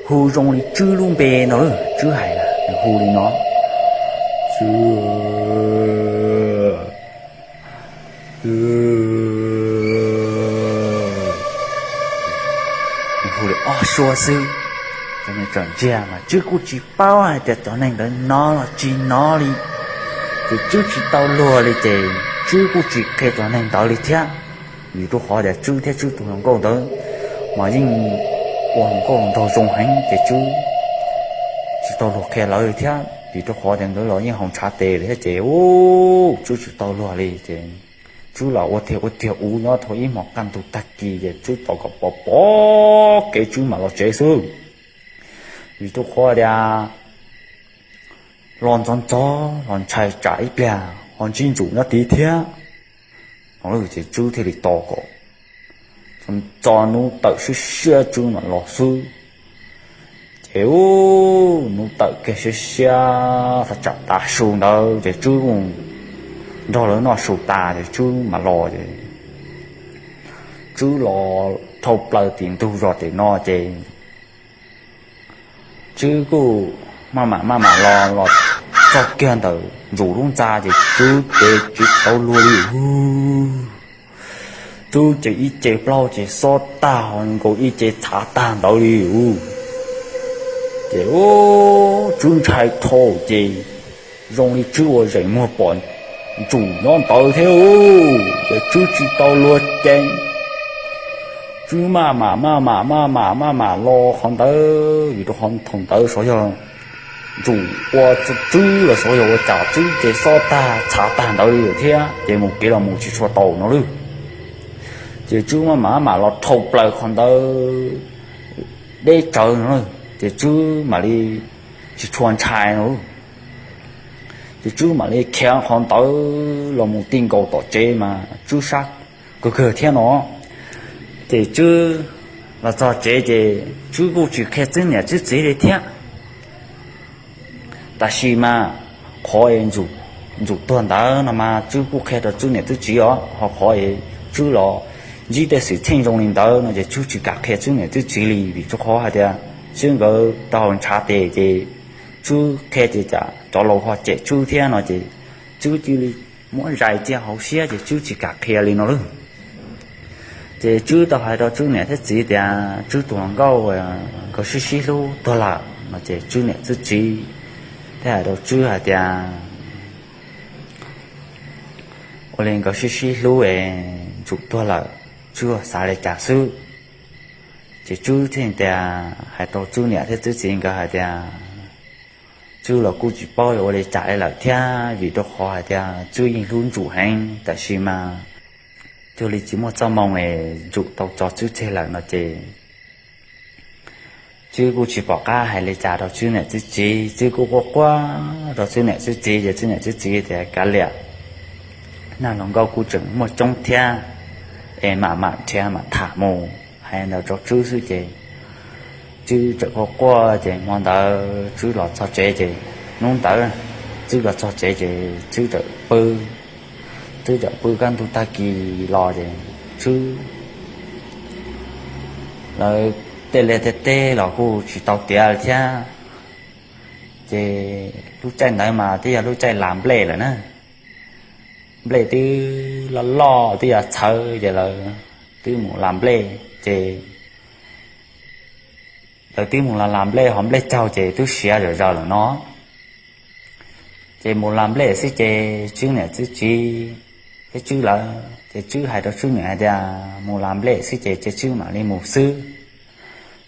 hu zoo li Tswb lub npe no, Tswb hais, nws hu li no, Tswb, nws hu li ob suab xwb. Ces nws tseem ntsiag mas Tswb kuj tsis paub hais tias cov neeg ntawd hnov los tsis hnov li. Ces Tswb tsis tau luag li ces Tswb kuj tsis qhia cov neeg ntawd li thiab, vim rau qhov tias Tswb thiab Tswb tus hluas nkauj ntawd mas yeej ua hluas nkauj nraug zoo heev ces Tswb tsis tau luag qhia lawv li thiab, vim rau qhov tias nkawd los yeej haus ntshav tes li thiab ces ub, Tswb tsis tau luag li ces Tswb los ua tiag ua tiag ub nyob thaum ib hmos kaj ntug tag kis ces Tswb tos kom pom pom kev Tswb mam los tsev xwb. Vim rau qhov tias los ntxov ntxov los ntshai tsam ib pliag ho ntsib Ntsum nyob tid thiab. Ces Tswb thiaj li tos kom txog hnub tawm siab siab Tswb mam los xwb. Ces ub, hnub tawm kiag siab siab thaj tsam tav su ntawd ces Tswb kuj nrog lawv noj su tas ces Tswb mam los ces Tswb los dhau plaws tim ntug zos tim no ces Tswb kuj maj mam maj mam los los txog kiag ntawm Ntsum lub ntxa ces Tswb ces tsis tau luag li ub. Tswb ces ib ce plaub ces xob tag ho nkaus ib ce txhav tag ntawd li ub. Ces ub, Tswb ntshai dhau ces zoo li Tswb ua zeem muag pom Ntsum nyob ntawd thiab ub, ces Tswb tsis tau luag ces Tswb maj mam maj mam maj mam maj mam los qhov ntawd vim rau qhov thaum ntawd sav yog Ntsum ua Tswb los sav yog ua cas Tswb ces xob tag txhav tag ntawd li thiab ces mus kev los mus tsis tshua tau no lawm. Ces Tswb maj mam maj mam los dhau plaws qhov ntawd deb tsawv no, ces Tswb mam li tsis tshua ntshai no. Ces Tswb mam li khiav qhov ntawd los mus ti nkaus tom tsev mas Tswb sab kawg kawg thiab no. Ces Tswb los txog tsev ces Tswb kuj tsis qhia Tswb niam Tswb txiv li thiab. Tab sis mas qhov es Ntsum tuag ntawd no mas Tswb kuj qhia rau Tswb niam Tswb txiv os, ho qhov es Tswb los ntsib tej xwm txheej zoo li ntawd no ces Tswb tsis kam qhia Tswb niam Tswb txiv li vim rau qhov hais tias Tswb nkawd tau haus ntshav tes ces Tswb qhia ces cas cov laus ho cem Tswb thiab no ces Tswb cia li muab zais cia hauv siab ces Tswb tsis kam qhia li no lawm. Ces Tswb tau hais rau Tswb niam thiab txiv tias Tswb tus hluas nkauj nkawd sib sib hlub tuag lawm no ces Tswb niam Tswb txiv thiaj hais rau Tswb hais tias ua li nkawd sib sib hlub es Ntsum tuag lawm, Tswb xav li cas xwb. Ces Tswb thiaj tias hais rau Tswb niam thiab Tswb txiv nkawd hais tias Tswb los kuj tsis paub yuav ua li cas li lawm thiab vim rau qhov hais tias Tswb yeej hlub Ntsum heev tab sis mas cuag li tsis muaj txoj moo es Ntsum tau tso Tswb tseg lawm no ces Tswb kuj tsis pom qab hais li cas rau Tswb niam Tswb txiv, Tswb kuj quaj quaj rau Tswb niam Tswb txiv ces Tswb niam Tswb txiv tias kav liam, nag hluas nkauj kuj tseem muaj coob thiab es mam mam nrhiav mam tham mus, hais ntawd rau Tswb xwb ces Tswb txawm quaj quaj ces hmo ntawd Tswb los txog tsev ces hnub ntawd Tswb los txog tsev ces Tswb txawm pw, Tswb txawm pw kaj ntug tag kis los ces Tswb lawv tej liaj tej teb los kuj tsis tau tiav li thiab. Ces lub caij ntawd mas twb yog lub caij las nplej lawm na. Nplej twb loj loj twb yuav txhawv ces lawv twb mus las nplej ces lawv twb mus las las nplej ho nplej caug ces twb siav zom zaws lawm no. Ces mus las nplej xwb ces Tswb niam Tswb txiv thiab Tswb lawv ces Tswb hais rau Tswb niam hais tias mus las nplej xwb ces ces Tswb mam li mus xwb.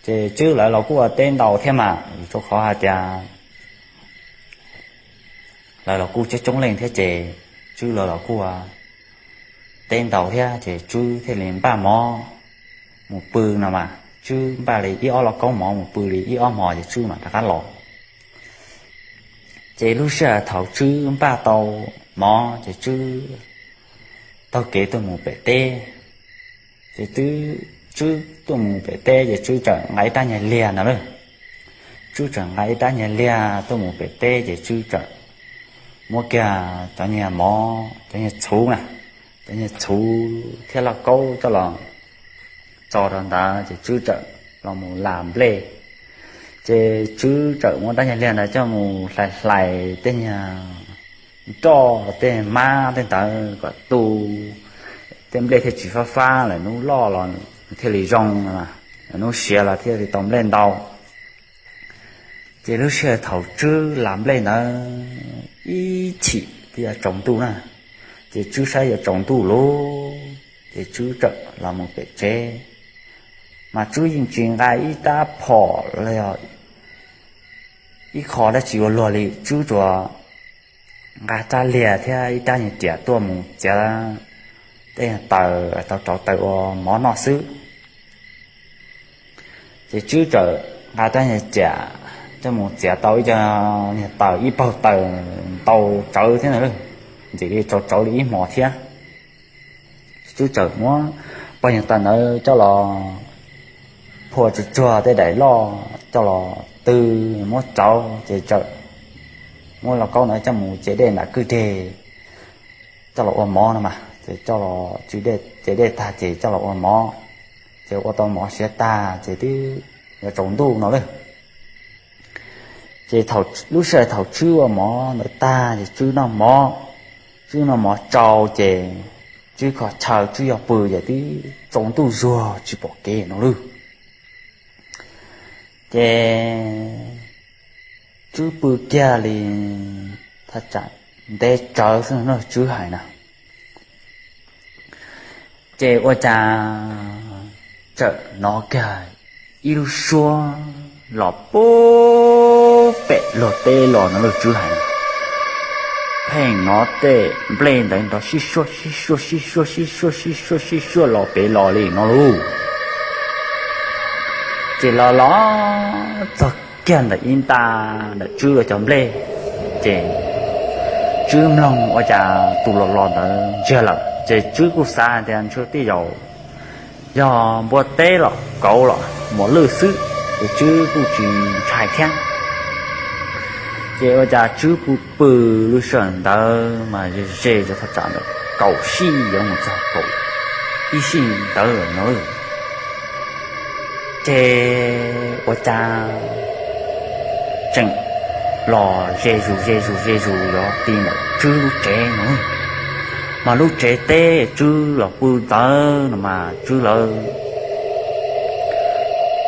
Ces Tswb lawv los kuj ua teb ntau thiab mas vim rau qhov hais tias lawv los kuj coob coob leej thiab ces Tswb lawv los kuj teb ntau thiab ces Tswb thiaj li npaj mov mus pw no mas Tswb npaj li ib ob lauj kaub mov mus pw li ib ob hmos ces Tswb mam rov qab los. Ces lub sij hawm thaum Tswb npaj tau mov ces Tswb taug kev tuaj mus pem teb. Ces twb Tswb tuaj mus pem teb ces Tswb txawm nqa ib rab nyuag liag ntawd lawm. Tswb txawm nqa ib rab nyuag liag tuaj mus pem teb ces Tswb txawm muab kiag cov nyuag mov, cov nyuag txhuv na, cov nyuag txhuv thiab lauj kaub coj los tso rau ntawd ces Tswb txawm los mus las nplej. Ces Tswb txawm muab rab nyuag liag ntawd coj mus hlais hlais tej nyuag nroj tej mab tej ntawd kom tu, tej nplej thiaj tsis fab fab, lawm hnub loj los thiaj li zoo, hnub siav los thiaj li tau nplej ntau. Ces lub sij hawm thaum Tswb las nplej ntawd ib chim twb yuav tsaus ntuj na, ces Tswb saib yuav tsaus ntuj lawm ces Tswb txawm los mus pem tsev. Mas Tswb yeej tsis nqa ib rab phom los yog ib qho dab tsi ua luag li, Tswb tsuas nqa rab liag thiab ib rab nyuag riam tuaj mus txiav tej taws tau rauv taws ua mov noj xwb. Ces Tswb txawm nqa rab nyuag riam coj mus txiav tau ib co nyuag taws, ib paug taws ntau tsawv thiab ntag, ntxim li tsaus tsawv li ib hmos thiab. Tswb txawm muab pog nyuag taws ntawd coj los phua tsuag tsuag tej daim loj coj los tw, muab rauv ces txawm muab lauj kaub ntawd coj mus ce dej nram kwj deg coj los ua mov no mas. Ces coj los ce dej tag ces coj los ua mov, ces ua tau mov siav tag ces twb yuav tsaus ntuj no lawm. Ces lub sij hawm thaum Tswb ua mov ntawd tag ces Tswb noj mov, Tswb noj mov tsau ces Tswb kho chaw Tswb yuav pw ces twb tsaus ntuj zuag tsis pom kev no lawm. Ces Tswb pw kiag li thaj tsam ntev tsawv xwb no Tswb hais na. Ces ua cas txawm hnov kiag ib lub suab los puag pem luag teb los no lawm Tswb hais na. Pheej hnov tej nplej ntawd nrov sib suab sib suab sib suab sib suab sib suab sib suab los pem los li no lauj. Ces los los txog kiag ntawm ib nta ntawm Tswb lawv cov nplej, ces Tswb mloog ua cas tus los los ntawd ntsiag lawm ces Tswb kuj xav hais tias ntshe tej zaum yog npua teb los kauv los muas lwj xwb, ces Tswb kuj tsis ntshai thiab. Ces ua cas Tswb pw pw lub sij hawm ntawd mas ze ze rau thaj tsam ntawm kaum sij yuav mus txog kaum ib sij ntawd no. Ces ua cas tseem los ze zus ze zus ze zus yuav ti ntawm Tswb lub tsev no. Mas lub tsev teb Tswb los pw ntawd no mas Tswb lawv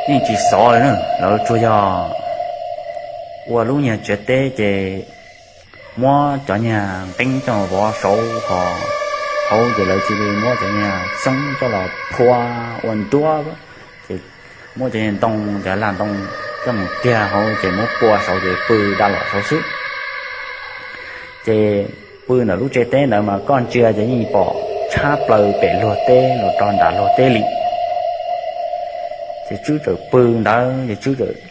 yeej tsis xov li na, lawv tsuas yog ua lub nyuag tsev teb ces muab cov nyuag nqeeb coj vov saud ho hauv ces lawv cia li muab cov nyuag xyoob coj los phua ua nruab, ces muab cov nyuag ntoo, cov laj ntoo coj mus tiag hauv ces muab pua saud ces pw da lom saud xwb. Ces pw ntawm lub tsev teb ntawd mas koj ntsia ces yeej pom tshab plaws pem luag teb los rau nram luag teb li. Ces Tswb txawm pw ntawd ces Tswb txawm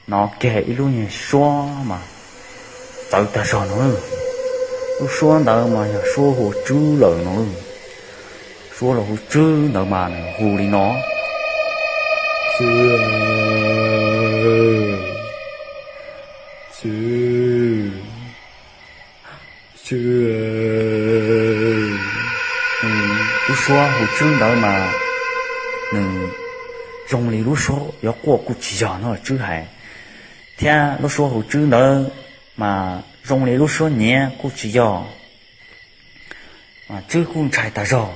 hnov kiag ib lub nyuag suab mas txawv tag zog no. Lub suab ntawd mas yog suab hu Tswb lawm no. Suab los hu Tswb ntawd mas nws hu li no: Tswb, Tswb, Tswb. Lub suab hu Tswb ntawd mas nws zoo li lub suab yuav quaj kuj tsis yog no Tswb hais, thiab lub suab hu Tswb ntawd mas zoo li lub suab nyiav kuj tsis yog. Tswb kuj ntshai tag zog,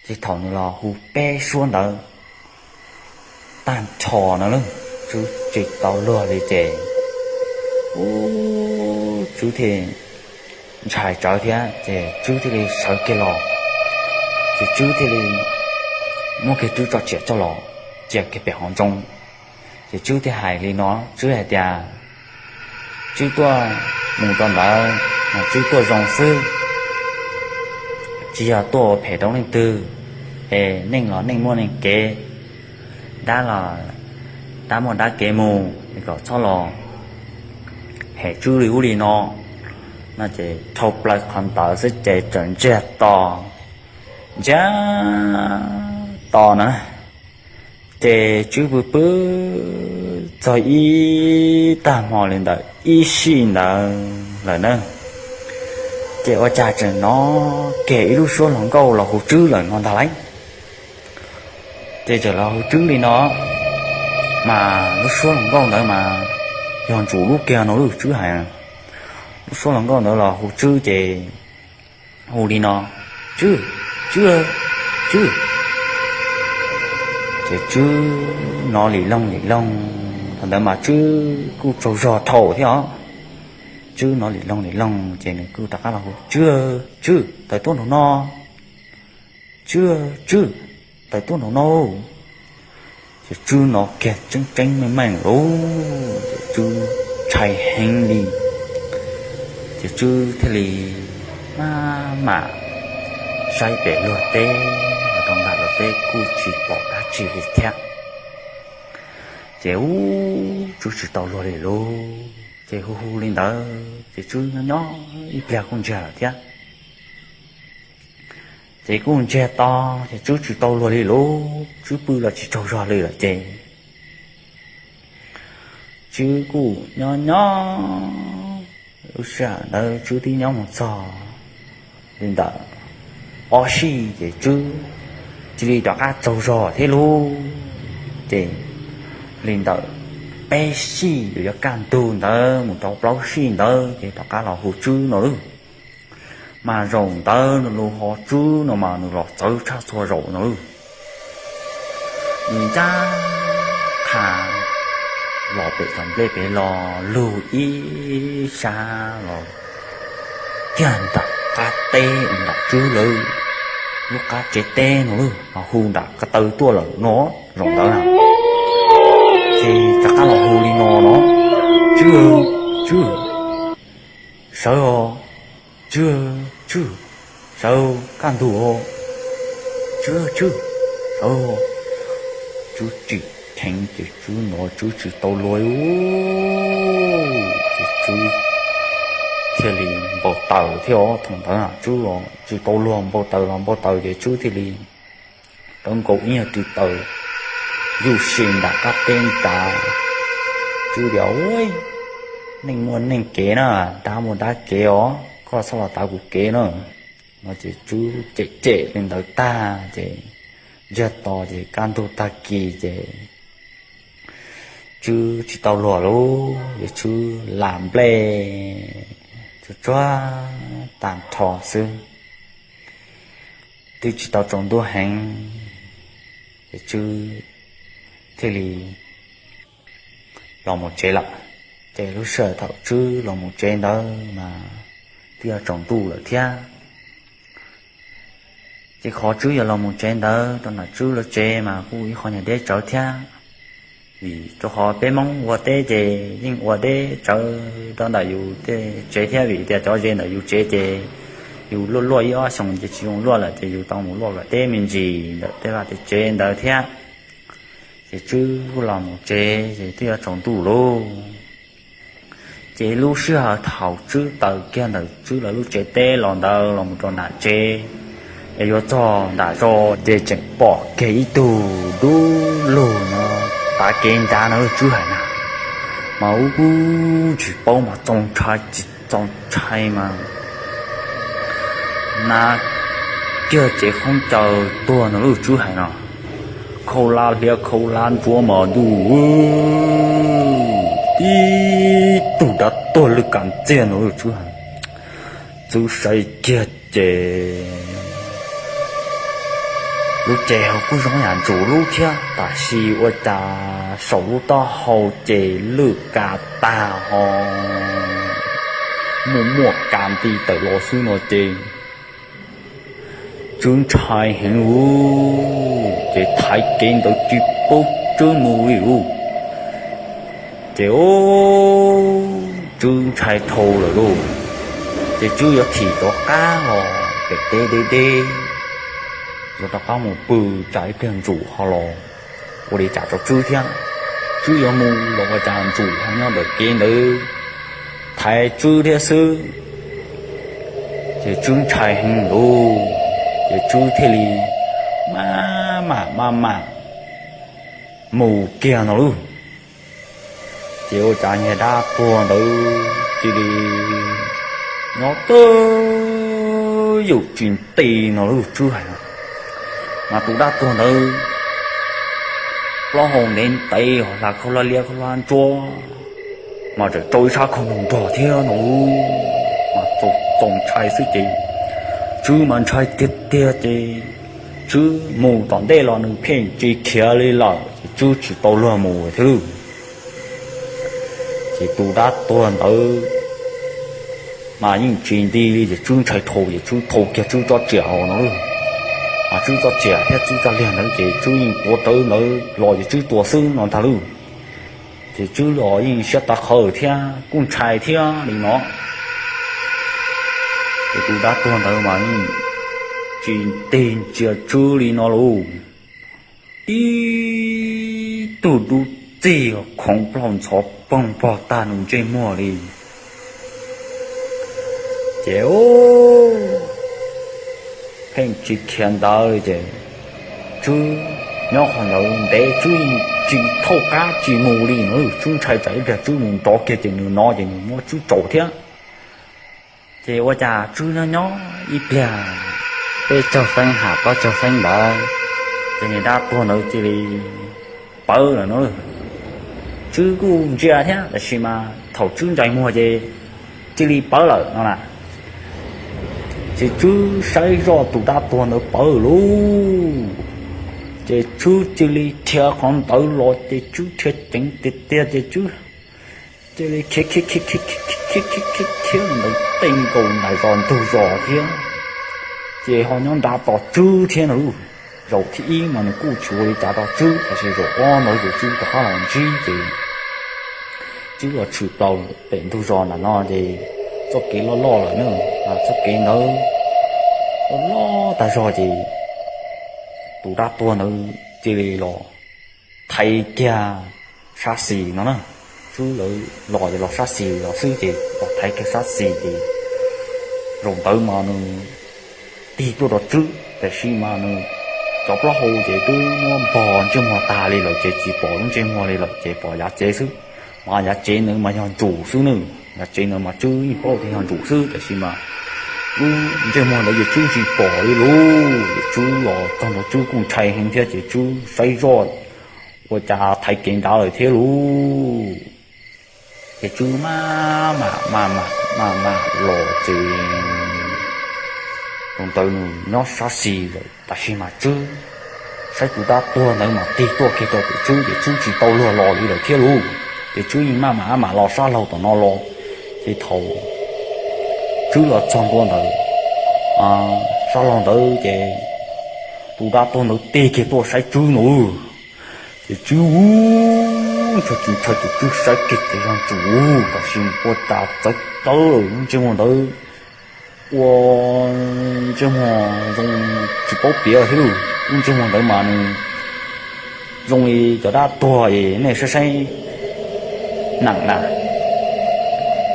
ces thaum nws los hu peb suab ntawd tag nrho no lawm, Tswb tsis tau luag li ces, u, Tswb thiaj ntshai tsawv thiab ces Tswb thiaj li sawv kiag los, ces Tswb thiaj li muab kiag Tswb tso tsiam coj los cia kiag pem hauv ntsoo. Ces Tswb thiaj hais li no, Tswb hais tias, Tswb tuaj mus rau ntawd Tswb tuaj zoo xwb, tsis yog tuaj ua phem rau leej twg, es neej los neej muaj neej kev, dab los dab muaj dab kev mus, kom txhob los hem Tswb li ub li no. No ces dhau plaws qhov ntawd xwb ces txawm ntsiag to, ntsiag to na. Ces Tswb pw pw txog ib tag hmo li ntawd ib sij ntawd lawm na, ces ua cas tseem hnov kiag ib lub suab hluas nkauj los hu Tswb lawm no ntag lauj. Ces txawm los hu Tswb li no, mas lub suab hluas nkauj ntawd mas yog Ntsuam Lub kiag no lauj, Tswb hais. Lub suab hluas nkauj ntawd los hu Tswb ces hu li no, Tswb, Tswb, Tswb. Ces Tswb hnov lim loog lim loog, thaum ntawd mas Tswb kuj tsaug zog dhau thiab os. Tswb hnov lim loog lim loog ces nws kuj rov qab los hu, Tswb, Tswb, tawm tuaj nraum no, Tswb, Tswb, tawm tuaj nraum no. Ces Tswb hnov kiag tseeb tseeb meej meej lauj, ces Tswb ntshai heev li. Ces Tswb thiaj li maj mam saib pem luag teb, rau nram luag teb kuj tsis pom dab tsi li thiab. Ces ub, Tswb tsis tau luag li lauj, ces hu hu li ntawd ces Tswb nyob nyob ib pliag kuj ntsiag lawm thiab. Ces kuj ntsiag to, ces Tswb tsis tau luag li lauj, Tswb pw los tsis tsaug zog li lawm ces Tswb kuj nyob nyob, lub sij hawm ntawd Tswb twb nyob mus txog li ntawm ob sij ces Tswb cia li rov qab tsaug zog thiab lauj. Ces li ntawm peb sij yuav yuav kaj ntug ntawd mus rau plaub sij ntawd ces rov qab los hu Tswb no lauj. Mas zaum ntawd nws lub ho Tswb no mas nws los txawv tshaj txhua zaus no lauj. Nws ncaj qha los pem txog nplej pem los lug ib sab los kiag nram qab teb nram Tswb lawv lub qab tsev teb no lauj, mas hu nram ko taw tuaj lawm no, zaum ntawd na. Ces rov qab los hu li no no, Tswb, Tswb, sawv os, Tswb, Tswb, sawv, kaj ntug os, Tswb, Tswb, sawv. Tswb tsim dheev ces Tswb hnov Tswb tsis tau luag li, ces Tswb thiaj li npau taws thiab os. Thaum ntawd Tswb los tsis tau luag, npau taws los npau taws ces Tswb thiaj li rov nkaus ib nyuag ris taws yuj sim nram qab teb nrad. Tswb tias, Ub, neej muaj neej kev na, dab muaj dab kev os, koj txhob los tav kuv kev na. No ces Tswb cem cem li ntawd tag ces ntsiag to ces kaj ntug tag kis ces Tswb tsis tau luag lauj, ces Tswb lam nplej tsuag tsuag tag nrho xwb. Twb tsis tau tsaus ntuj heev, ces Tswb thiaj li los mus tsev lawm. Ces lub sij hawm thaum Tswb los mus tsev ntawd mas twb yuav tsaus ntuj lawm thiab. Ces qhov Tswb yuav los mus tsev ntawd rau nram Tswb lawv tsev mas kuj ib qho nyuag deb tsawv thiab, vim rau qhov peb Hmoob ua teb ces yeej ua deb tsawv rau ntawm yus tej tsev thiab, vim tias cov ze ntawm yus tsev ces yus luaj luaj ib ob xyoos ces tsis zoo luaj lawm ces yus tau mus luaj kom deb me ntsis ntawm tej vaj tej tsev ntawd thiab. Ces Tswb kuj los mus tsev ces twb yuav tsaus ntuj lauj. Ces lub sij hawm thaum Tswb tawm kiag ntawm Tswb lawv lub tsev teb los ntawd los mus rau nram tsev, es yuav txog nram zos ces tseem pom kiag ib tug dub lug no tav kev nrad no lauj, Tswb hais na. Mas ub, tsis paub mas txaus ntshai tsis txaus ntshai mas na, kiag tsev khaub ncaws tuag no lauj, Tswb hais no. Khau la hliav khau la ntsuav mas ntuj, tib tug dab tuag lwj kam ntxiag no lauj, Tswb hais. Tswb saib kiag ces lub tsev hauv kuj zoo yam Ntsuam lub thiab, tab sis ua cas saum lub taub hau ces lwj ka tag ho muaj muaj ka nti tawm los xwb no ces Tswb ntshai heev lauj, ces thaiv kev ntawd tsis pub Tswb mus li lauj. Ces Tswb ntshai dhau lawm lauj. Ces Tswb yuav thim rov qab los pem teb deb deb, yuav rov qab mus pw tsam ib pliag Ntsum ho los ua li cas rau Tswb thiab. Tswb yuav mus los ua cas Ntsum ho nyob ntawm kev ntawd thaiv Tswb thiab xwb. Ces Tswb ntshai heev lauj, ces Tswb thiaj li maj mam maj mam mus kiag no lauj. Ces ua cas niag dab tuag ntawd cia li nyob twj ywm tsis nti no lauj, Tswb hais no. Mas tus dab tuag ntawd plaub hau ntev ntev, hla khaub hlab liab khaub hlab ntsuab, mas tseem tsau ib sab khau nrog thiab no, mas txaus ntshai xwb ces Tswb mas ntshai tiag tiag ces Tswb mus tom ntej los nws pheej tsis khiav li lawm ces Tswb tsis tau luag mus thiab lauj. Ces tus dab tuag ntawd mas yeej tsis nti li ces Tswb ntshai dhau ces Tswb thau kiag Tswb tsob tsiam hauv no lauj. Mas Tswb tsob tsiam thiab Tswb tsob liag ntawd ces Tswb yeej tuav rawv ntawd los ces Tswb tua xwb no ntag lauj. Ces Tswb los yeej siab tav qhawv thiab kuj ntshai thiab li no. Ces tus dab tuag ntawd mas yeej tsis tig ntsia Tswb li no lauj. Tib tug dub txig khoov plaub ntxhov poog pog tag nws ntsej muag li. Ces pheej tsis khiav ntawd li ces Tswb nyob qhov ntawd ntev, Tswb yeej tsis thauj qab tsis mus li no, Tswb ntshai tsam ib pliag Tswb mus nrov kiag ces nws no ces nws muab Tswb tsaus thiab. Ces ua cas Tswb nyob nyob ib pliag peb caug feeb ham plaub caug feeb ntawd, ces niag dab tuag ntawd cia li pawv lawm no. Tswb kuj ntsia thiab tab sis mas thaum Tswb ntsais muag ces cia li pawv lawm no na. Ces Tswb saib zoj tus dab tuag ntawd pawv lauj, ces Tswb cia li khiav qhov ntawd los ces Tswb khiav ceev tiag tiag ces Tswb cia li khiav khiav khiav khiav khiav khiav khiav khiav khiav ntawd tej nkaus ntais zos ntug zos thiab. Ces ho nyob nrad tos Tswb thiab no. Zaum thib ib mas nws kuj tsis ua li cas rau Tswb, tab sis zaum ob ntawd ces Tswb rov qab los ntsib ces Tswb los tshwm plaws pem ntug zos ntawm no ces txoj kev loj loj lawm na, txoj kev ntawd loj loj tag zog ces tus dab tuag ntawd cia li los thaiv kiag sab xis no na. Tswb lawv los ces los sab xis los xwb ces los thaiv kiag sab xis ces zaum ntawd mas nws tig tuaj rau Tswb tab sis mas nws cov plaub hau ces twb muab npog ntsej muag tag li lawm ces tsis pom lub ntsej muag li lawm ces pom yav tsev xwb. Mas yav tsev ntawd mas yog Ntsum xwb nawb, yav tsev ntawd mas Tswb yeej paub tias yog Ntsum xwb tab sis mas lub ntsej muag ntawd ces Tswb tsis pom li lauj. Ces Tswb los txog ntawd Tswb kuj ntshai heev thiab ces Tswb saib zoj ua cas thaiv kev nrad lawm thiab lauj. Ces Tswb maj mam maj mam maj mam los ces tus ntawd nws nyob sab xis lawm tab sis mas Tswb saib tus dab tuag ntawd mas tig tuaj kiag rau pem Tswb ces Tswb tsis tau luag los li lawm thiab lauj. Ces Tswb yeej maj mam maj mam los sab laug tom no los. Ces thaum Tswb los txog ntua ntawd sab laug ntawd ces tus dab tuag ntawd tig kiag tuaj saib Tswb no. Ces Tswb ub, ntshaw tsis ntshaw ces Tswb saib kiag ces yog Ntsum tab sis ua cas txawv txawv lawm, lub ntsej muag ntawd ua ntsej muag zoo tsis paub piav thiab lauj. Lub ntsej muag ntawd mas nws zoo li cov dab tuag es nej saib saib neem na.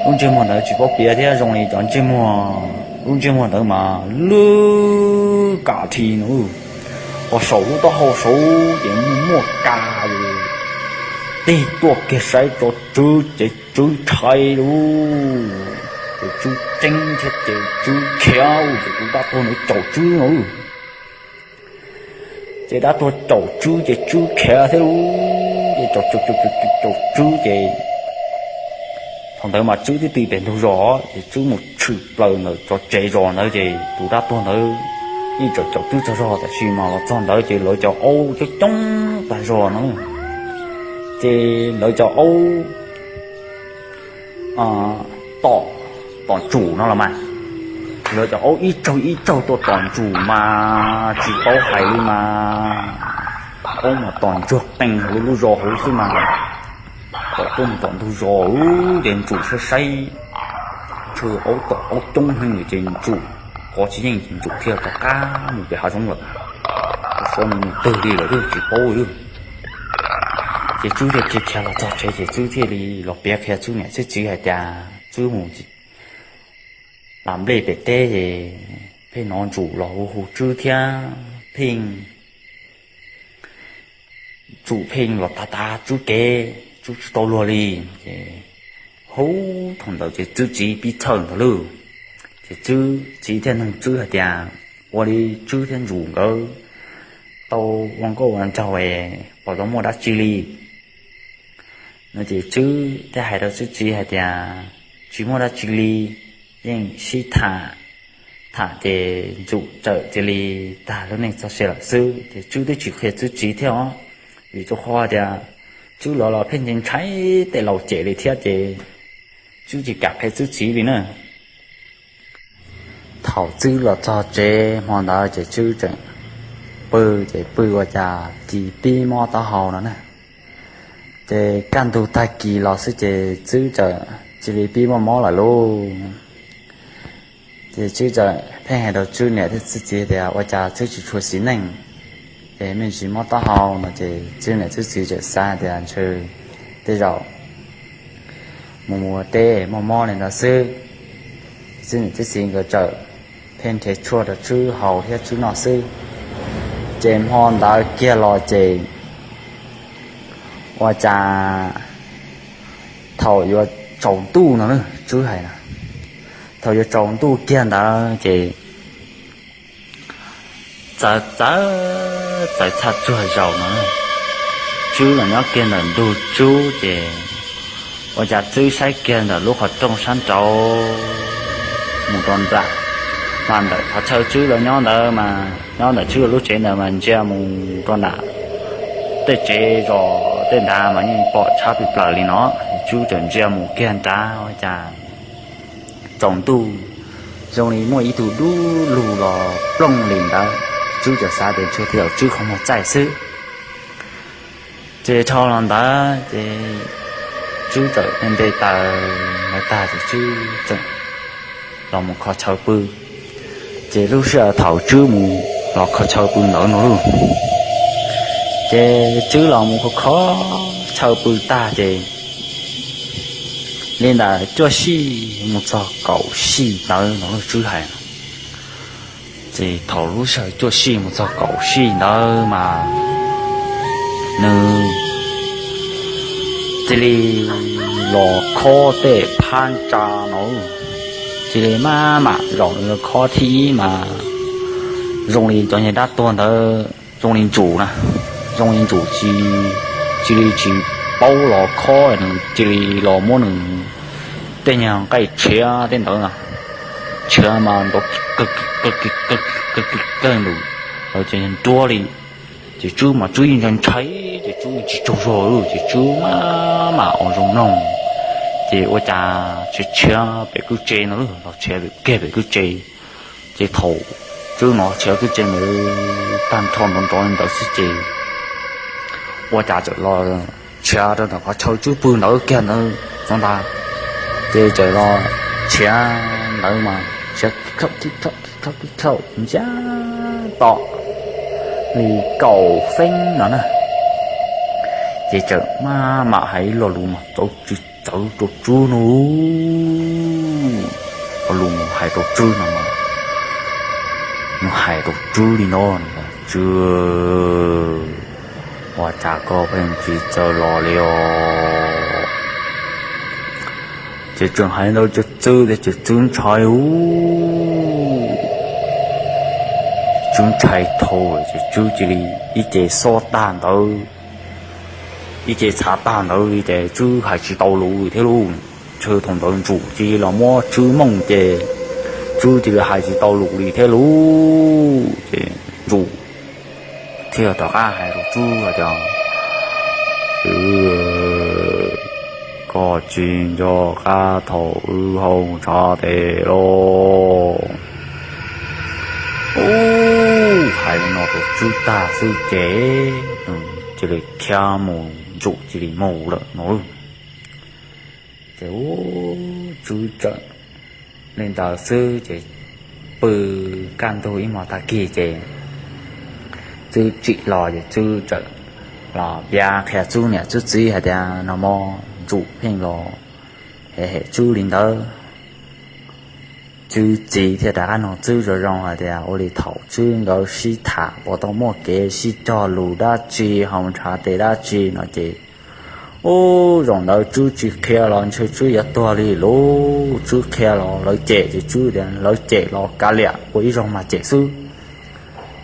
Lub ntsej muag ntawd tsis paub piav thiab zoo li cov ntsej muag, lub ntsej muag ntawd mas lwj kam thi no. Ho saum lub taub hau saud ces muaj muaj kas, tig tuaj kiag saib rau Tswb ces Tswb ntshai lauj. Ces Tswb ceeb thiab ces Tswb khiav ces tus dab tuag ntawd caum Tswb no. Ces dab tuag caum Tswb ces Tswb khiav thiab lauj. Ces caum caum caum caum caum Tswb ces thaum ntawd mas Tswb twb ti pem ntug zos ces Tswb mus tshwm plaws ntawm cov tsev zos ntawd ces tus dab tuag ntawd yeej tseem caum Tswb tsaug zog tab sis mas los txog ntawd ces lawv cov aub coob coob tag zog no. Ces lawv cov aub tom, tom Ntsum no los mas, lawv cov aub ib tsaug ib tsaug tuaj tom Ntsum mas tsis paub hais li mas, aub mas tom ntsuag qees hauv lub zos hauv xwb mas, tom tuaj mus tom ntug zos ces Ntsum saib saib, Aub tom aub coob heev ces Ntsum kov tsis yeej, Ntsum thiaj rov qab mus pem hav zoov lawm. Tus sov no mus twg li lawm twb tsis paub li. Ces Tswb thiaj khiav los txog tsev ces Tswb thiaj li los piav qhia Tswb niam Tswb txiv hais tias Tswb mus lam nplej pem teb es pheej hnov Ntsum los hu hu Tswb thiab pheej Ntsum pheej los tav tav Tswb kev, Tswb tsis tau luag li. Ces hub thaum ntawd ces Tswb txiv pib txhawj ntag lauj. Ces Tswb txiv thiaj nug Tswb hais tias, ua li Tswb thiab Ntsum nkawd tau ua nkauj ua nraug es puas tau muaj dab tsi li no? Ces Tswb thiaj hais rau Tswb txiv hais tias, tsis muaj dab tsi li, yeej sib tham, tham ces Ntsum txawm cia li tag lub neej txoj sia lawm xwb. Ces Tswb twb tsis qhia Tswb txiv thiab os, vim rau qhov tias Tswb los los pheej ntshai tej laus cem li thiab ces Tswb tsis kam qhia Tswb txiv li na. Thaum Tswb los txog tsev hmo ntawd ces Tswb tseem pw, ces pw ua cas cia li pib mob taub hau no na. Ces kaj ntug tag kis los xwb ces Tswb txawm cia li pib mob mob lawm lauj. Ces Tswb txawm pheej hais rau Tswb niam thiab Tswb txiv tias ua cas Tswb tsis tshua xis neej es me ntsis mob taub hau no. Ces Tswb niam Tswb txiv txawm xav tias ntshe tej zaum mus mus ua teb mob mob li ntawd xwb. Tswb niam Tswb txiv nkawd txawm pheej nrhiav tshuaj rau Tswb haus thiab Tswb noj xwb. Ces hmo ntawd kiag los ces ua cas thaum yuav tsaus ntuj no, Tswb hais no, thaum yuav tsaus ntuj kiag ntawd ces txawv txawv txawv txhaj tsuag zaus no, Tswb los nyob kiag ntawm ntug tsub ces ua cas Tswb saib kiag ntawm lub qhov rooj sab nraud mus rau nram, mas ntawm qhov chaw Tswb lawv nyob ntawd mas nyob ntawm Tswb lub tsev ntawd mas ntsia mus rau nram tej tsev zos tej nrad mas yeej pom tshab plig plaws li no. Tswb txawm ntsia mus kiag nrad ua cas tsaus ntuj zoo li muaj ib tug dub lug los plooj li ntawd. Tswb txawm xav tias ntshe tej zaum Tswb qhov muag txaij xwb. Ces dhau los ntawd ces Tswb txawm nte taws ntawd tag ces Tswb txawm los mus kho chaw pw. Ces lub sij hawm thaum Tswb mus los kho chaw pw ntawd no lauj, ces Tswb los mus kho kho chaw pw tag ces li ntawm cuaj sij mus txog kaum sij ntawd no lauj, Tswb hais no. Ces thaum lub sij hawm cuaj sij mus txog kaum sij ntawd mas nws cia li los khob tej phab ntsa no, cia li maj mam zaum nws los khob thib ib mas zoo li cov niag dab tuag ntawd, zoo li Ntsum na, zoo li Ntsum cia li tsis paub los khob, nws cia li los muab nws tej nyuag nqaij tshiav tej ntawd na, tshiav mas nrov kawg kawg ntu, ces nruab li. Ces Tswb mas Tswb yeej ntshai ntshai ces Tswb yeej tsis tsaug zog li, ces Tswb maj mam ua zoo mloog, ces ua cas tshiav tshiav pem kwj tse no, los tshiav kiag pem kwj tse. Ces thaum Tswb hnov tshiav kwj tse ntawd tag nrho nrov nrov li ntawd xwb ces ua cas txawm los tshiav rau ntawm qhov chaw Tswb pw ntawd kiag ntawd xwb ntag. Ces txawm los tshiav ntawd mas tshiav khib khauj khib khauj khib khauj khib khauj ntsia tom li kaum feeb no na. Ces txawm maj mam hais ib lo lus mas txawv tsis txawv rau Tswb no. Lo lus mus hais rau Tswb no, mus hais rau Tswb li no, Tswb, ua cas koj pheej tsis txawj los li os? Ces tseem hais ntawd ces Tswb thiab ces Tswb ntshai ub, Tswb ntshai dhau ces Tswb cia li ib ce xob tag ntawd, ib ce txhav tag ntawd li ces Tswb hais tsis tau lus thiab lauj. Ntshe thaum ntawd Ntsum cia li los muab Tswb mooj ces Tswb cia li hais tsis tau lus li thiab lauj. Ces Ntsum thiaj rov qab hais rau Tswb hais tias, koj tsis nco qab thaum wb hauj tshav tes los? Ub, hais li no rau Tswb tag xwb ces nws cia li khiav mus, Ntsum cia li mus lawm no. Ces ub, Tswb txawm li ntawd xwb ces pw kaj ntug ib hmos tag kis ces Tswb tsim los ces Tswb txawm los piav qhia Tswb niam Tswb txiv hais tias no mog, Ntsum pheej los hem hem Tswb li ntawd. Tswb txiv thiaj rov qab nug Tswb zoo zoo hais tias ua li thaum Tswb nkawd sib tham puas tau muaj kev sib cog lus dab tsi, haus ntshav tes dab tsi no ces, ub, zaum ntawd Tswb tsis qhia los ntshe Tswb yuav tuag li lauj, Tswb qhia los lawv cem ces Tswb tias lawv cem los kav liam, ua ib zaug mas cem xwb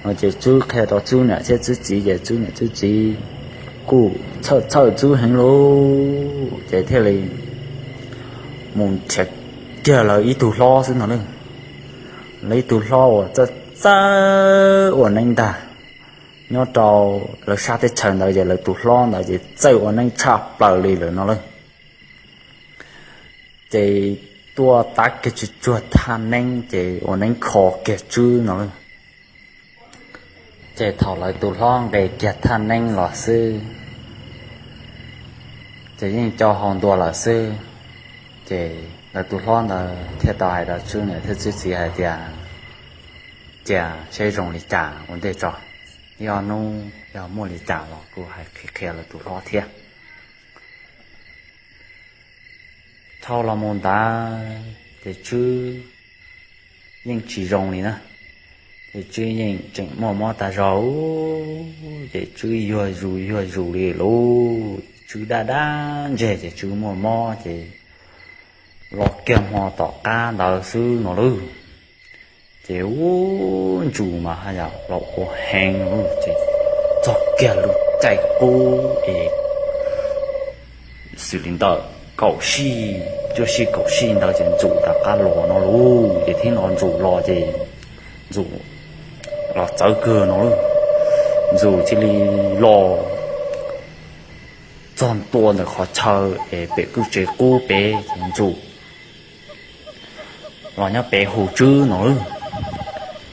no ces Tswb qhia rau Tswb niam thiab Tswb txiv ces Tswb niam Tswb txiv kuj txhawj txhawj Tswb heev lauj ces thiaj li mus nrhiav kiag lawv ib tug hlob xwb no lauj. Lawv ib tug hlob uas txawj txawj ua neeb ntag, nyob rau lawv sab teb chaws ntawd ces lawv tus hlob ntawd ces txawj ua neeb tshaj plaws li lawm no lauj. Ces tuaj tav kiag tsuag tsuag thaj neeb ces ua neeb kho kiag Tswb no lauj. Ces thaum lawv tus hlob nqes kiag thaj neeb los xwb ces yeej coj hau ntua lawm xwb. Ces lawv tus hlob ntawd thiaj tau hais rau Tswb niam thiab Tswb txiv hais tias, cia seb zoo li cas ua ntej tso, ib ob hnub yog muaj li cas los kuj hais qhia qhia lawv tus hlob thiab. Dhau los mus ntawd ces Tswb yeej tsis zoo li na, ces Tswb yeej tseem muaj mob tag zog, ces Tswb yuag zus yuag zus li lauj, Tswb daj daj ntseg ces Tswb muaj mob ces los kiag hmo tom qab ntawd xwb no lauj. Ces ub, Ntsum mas haj yam los ua heev lauj, ces txog kiag lub caij qub es xws li ntawm kaum sij, cuaj sij kaum sij ntawd ces Ntsum rov qab los no lauj, ces thiab no Ntsum los ces Ntsum los txawv kawg no lauj. Ntsum cia li los txog ntua ntawm qhov chaw es pem kwj tsev qub pem ces Ntsum los nyob pem hu Tswb no lauj.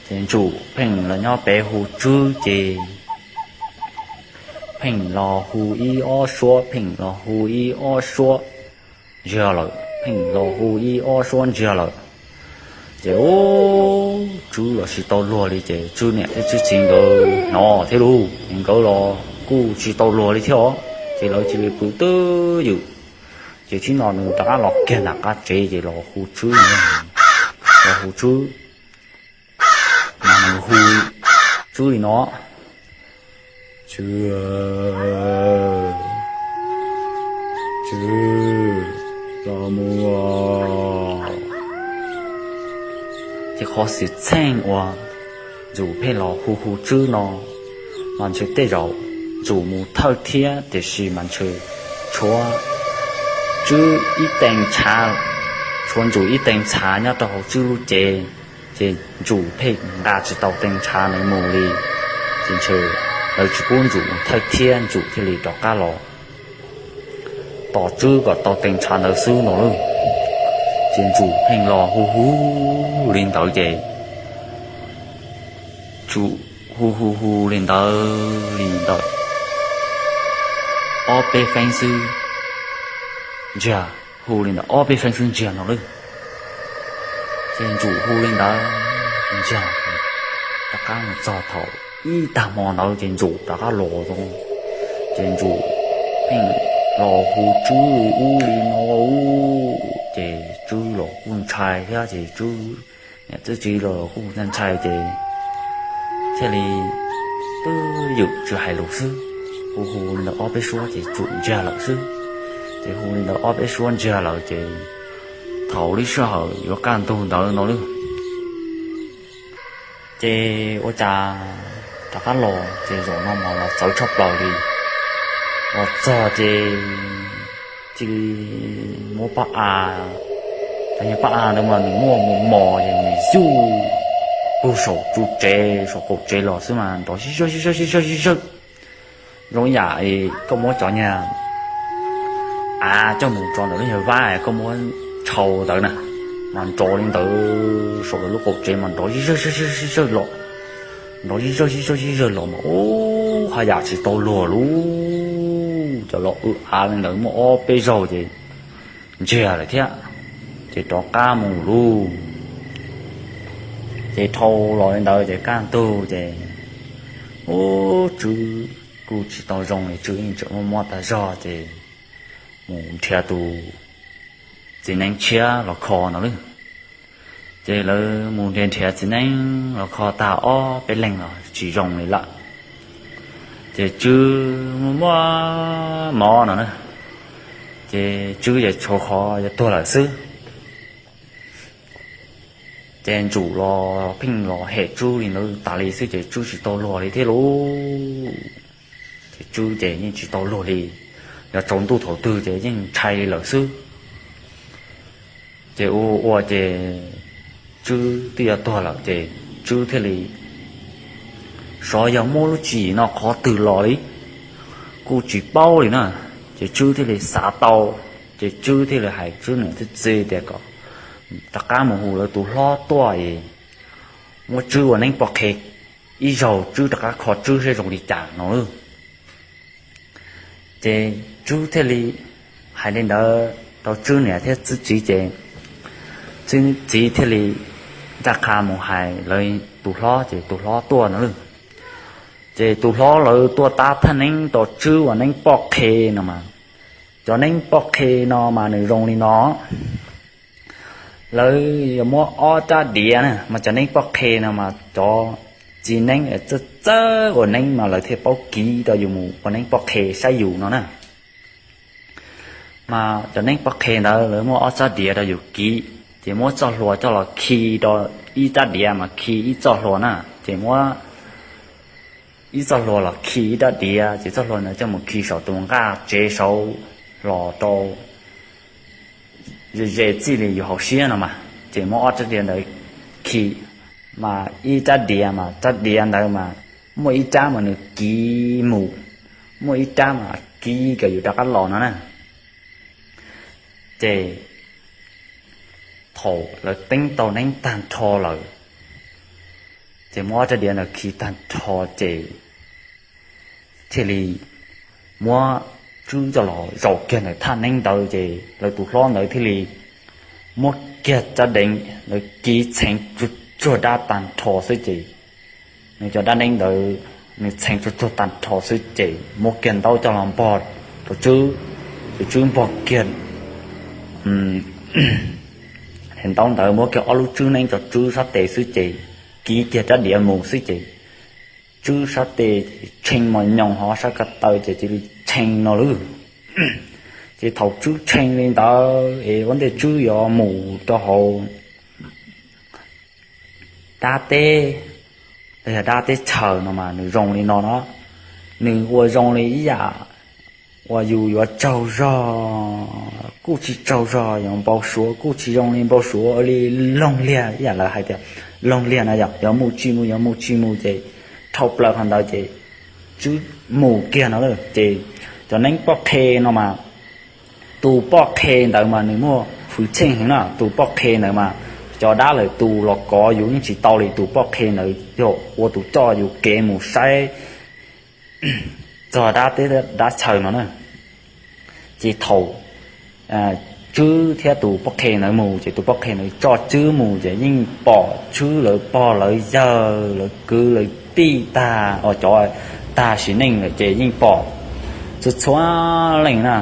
Ces Ntsum pheej los nyob pem hu Tswb ces pheej los hu ib ob suab, pheej los hu ib ob suab ntsiag lawm, pheej los hu ib ob suab ntsiag lawm. Ces ub, Tswb los tsis tau luag li ces Tswb niam thiab Tswb txiv nkawd hnov thiab lauj, nkawd los kuj tsis tau luag li thiab os, ces lawv cia li pw twj ywm. Ces tib no nws rov qab los kiag nram qab tsev ces los hu Tswb, los hu Tswb, mas nws hu Tswb li no, Tswb, Tswb, los mus. Ces qhov xwm txheej uas Ntsum pheej los hu hu Tswb no mas ntshe tej zaum Ntsum mus thawj thiab, tiam sis mas ntshe tshuav Tswb ib tee ntshav, tshuav Ntsum ib tee ntshav nyob rau hauv Tswb lub cev, ces Ntsum pheej nqa tsis tau tee ntshav ntawd mus li, ces ntshe lawv tsis pub Ntsum mus thawj thiab, Ntsum thiaj li rov qab los tos Tswb kom tau tee ntshav ntawd xwb no lauj. Ces Ntsum pheej los hu hu li ntawd ces Ntsum hu hu hu li ntawd li ntawd ob peb feeb xwb ntsiag, hu li ntawd ob peb feeb xwb ntsiag no lauj. Ces Ntsum hu li ntawd ntsiag, rov qab mus txog thaum ib tag hmo ntawd ces Ntsum rov qab los zoo, ces Ntsum pheej los hu Tswb ub li no, ces Tswb los kuj ntshai thiab ces Tswb niam Tswb txiv los kuj ntshai ces thiaj li twj ywm tsis hais lus xwb, hu hu li ntawd ob peb suab ces Ntsum ntsiag lawm xwb. Ces hu li ntawd ob peb suab ntsiag lawm ces thaum lub sij hawm yuav kaj ntug ntawd no lauj, ces ua cas rov qab los ces zaum no mas los txawv tshaj plaws li. Los txog ces cia li muab pab av, cov niag pab av ntawd mas nws muaj mos mos ces nws yuj puag saum tsev, saum qaum tsev los xwb mas nrov sib zawg sib zawg sib zawg sib zawg, zoo ib yam koj muab cov niag av coj mus tso ntawm lub nyuag vab koj muab tshau ntawd na, mas nrov li ntawd saum lub qaum tsev mas nrov sib zawg sib zawg sib zawg los, nrov sib zawg sib zawg sib zawg los mas ub, haj yam tsis tau luag lauj. Cov los w av li ntawd muaj ob peb zaug ces ntsiag lawm thiab. ces rov qab mus lauj. Ces dhau los li ntawd ces kaj ntug ces ub, Tswb kuj tsis tau zoo li, Tswb yeej tseem muaj mob tag zog ces mus nrhiav tus txiv neeb tshiab los kho no lauj. Ces lawv mus nrhiav nrhiav txiv neeb los kho tag ob peb leeg los tsis zoo li lawm. Ces Tswb muaj muaj mob no na, ces Tswb ces tshuav qhov yuav tuag lawm xwb. Ces Ntsum los pheej los hem Tswb li ntawd tas li xwb ces Tswb tsis tau luag li thiab lauj. Ces Tswb ces yeej tsis tau luag li, yog tsaus ntuj thaum twg ces yeej ntshai li lawm xwb. Ces ua ua ces Tswb twb yuav tuag lawm ces Tswb thiaj li xyov yog muab lub tswv yim no qhov twg los li, kuj tsis paub li na. Ces Tswb thiaj li xav tau, ces Tswb thiaj li hais Tswb niam thiab txiv tias kom rov qab mus hu lawv tus hlob tuaj es muab Tswb ua neeb poj qhe ib zaug, Tswb rov qab kho Tswb seb zoo li cas no lauj. Ces Tswb thiaj li hais li ntawd rau Tswb niam thiab Tswb txiv ces Tswb txiv thiaj li ncaj qha mus hais lawv tus hlob ces tus hlob tuaj no lauj. Ces tus hlob lawv tuaj tab thaj neeb rau Tswb ua neeb poj qhe no mas, cov neeb poj qhe no mas nws zoo li no. Lawv yuav muab ob rab diav na, mas cov neeb poj qhe no mas cov txiv neeb txawj txawj ua neeb mas lawv thiaj paub kiv rau yus mus ua neeb poj qhe saib yus no na. Mas cov neeb poj qhe ntawd lawv muab ob rab diav rau yus kiv, ces muab txoj hlua coj los khi rau ib rab diav mas khi ib txoj hlua na, ces muab ib txoj hlua los khi ib rab diav, ces txoj hlua ntawd coj mus khi saum tus nqaj tsev saud los rau ze ze txij li yus hauv siab no mas, ces muab ob rab diav ntawd khi, mas ib rab diav mas rab diav ntawd mas muaj ib rab mas nws kiv mus, muaj ib rab mas kiv kom yus rov qab los no na. Ces thaum lawv teeb tau neeb tag nrho lawm, ces muab ob rab diav ntawd khi tag nrho ces thiaj li muab Tswb coj los zaum kiag ntawm thaj neeb ntawd, ces lawv tus hlob ntawd thiaj li muab kiag rab deev ntawd kiv txheev tsuag tsuag dab tag nrho xwb ces nws cov dab neeb ntawd nws txheev tsuag tsuag tag nrho xwb ces muab kiag ntaub coj los npog rau Tswb, ces Tswb npog kiag ntaub ntawd muab kiag ob lub tswb neeb rau Tswb sab tes xwb ces kiv kiag rab diav mus xwb ces Tswb sab tes tshee mos nyoos hov sab ko taw ces cia li tshee no lawm. Ces thaum Tswb tshee li ntawd es ua ntej Tswb yuav mus rau hauv dab teb, los yog dab teb chaws no mas nws zoo li no no, nws ua zoo li ib yam uas yus yuav tsaug zog kuj tsis tsaug zog, yuav npau suav kuj tsis zoo li npau suav, ua li loog liag ib yam lawv hais tias loog liag na yom, yuav mus tsis mus yuav mus tsis mus ces dhau plaws qhov ntawd ces Tswb mus kiag no lawm. Ces cov neeb poj qhe no mas tus poj qhe ntawd mas nws muaj hwj chim heev na, tus poj qhe ntawd mas cov dab lawm tus los kov yus yeej tsis tau li, tus poj qhe ntawd yog ua tus coj yus kev mus saib txog dab teb dab chaws no na. Ces thaum Tswb thiab tus poj qhe ntawd mus ces tus poj qhe ntawd coj Tswb mus ces yeej pom Tswb lawv pog lawv yawg lawv kwv lawv tij tag, cov tag sim neej lawm ces yeej pom txhua txhua leej na.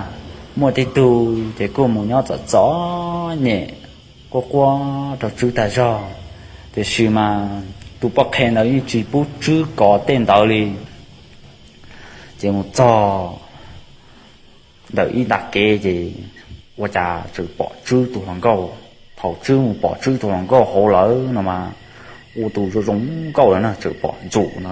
Muaj tej tug ces kuj mus nyob txom txom nyem quaj quaj rau Tswb tag zog, tiam sis mas tus poj qhe ntawd yeej tsis pub Tswb kov tej ntawd li. Ces mus txog ntawm ib nta kev ces ua cas txawm pom Tswb tus hluas nkauj. Thaum Tswb mus pom Tswb tus hluas nkauj hauv lawm no mas ua tus zoo zoo nkauj lawm na, txawm pom Ntsum no.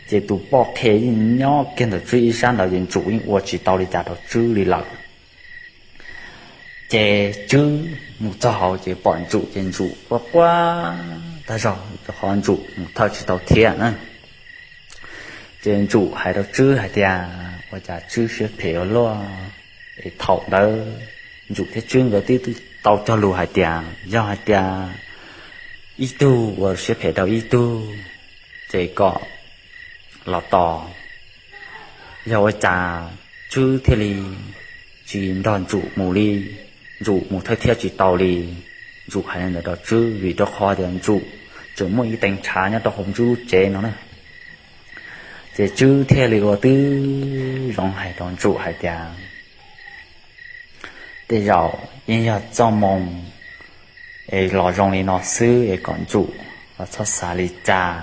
Ces tus poj qhe yeej nyob kiag ntawm Tswb ib sab ntawd ces Ntsum yeej ua tsis tau li cas rau Tswb li lawm. Ces Tswb mus txog hauv ces pom Ntsum ces Ntsum quaj quaj tag zog rau qhov Ntsum mus thawj tsis tau thiab na. Ces Ntsum hais rau Tswb hais tias ua cas Tswb siab phem ua luaj. Es thaum ntawd Ntsum thiab Tswb nkawd twb tau cog lus hais tias yog hais tias ib tug ua siab phem rau ib tug ces kom los tos. Yog ua cas Tswb thiaj li tsis nrog Ntsum mus li? Ntsum mus thawj thiab tsis tau li. Ntsum hais li ntawd rau Tswb vim rau qhov tias Ntsum tseem muaj ib teev ntshav nyob rau hauv Tswb lub tsev no na. Ces Tswb thiaj li ua tib zoo hais rau Ntsum hais tias, tej zaum yeej yog txoj moo es los zoo li no xwb es kom Ntsum los txhob xav li cas,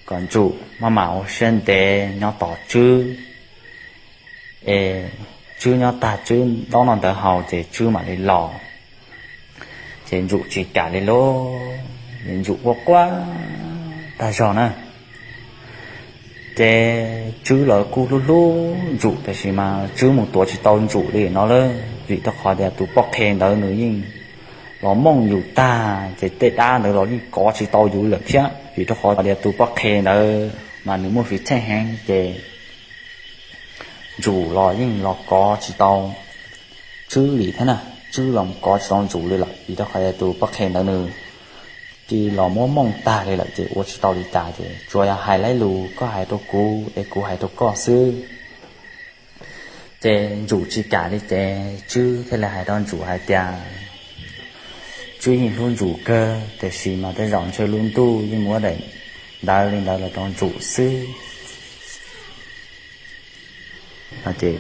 kom Ntsum maj mam ua siab ntev nyob tos Tswb es Tswb nyob tag Tswb ntaub noj ntawv haus ces Tswb mam li los. Ces Ntsum tsis kam li lauj, Ntsum quaj quaj tag zog na. Ces Tswb lawv kuj hlub hlub Ntsum tiam sis mas Tswb mus tuav tsis tau Ntsum li no lawm vim rau qhov tias tus poj qhe ntawd nws yeej los mooj yus tag ces tej dab ntawd los yeej kov tsis tau yus lawm thiab vim rau qhov tias tus poj qhe ntawd mas nws muaj fiv tsheej heev ces Ntsum los yeej los kov tsis tau Tswb li thiab na. Tswb los kov tsis tau Ntsum li lawm vim rau qhov tus poj qhe ntawd nws cia li los muab mooj tag li lawm ces ua tsis tau li cas ces tsuas yog hais lus koj hais rau kuv es kuv hais rau koj xwb. Ces Ntsum tsis kam li ces Tswb thiaj li hais rau Ntsum hais tias Tswb yeej hlub Ntsum kawg tiam sis mas tej zaum ntshe lub ntuj yeej muab daim ntawv li ntawd los rau Ntsum xwb. Ces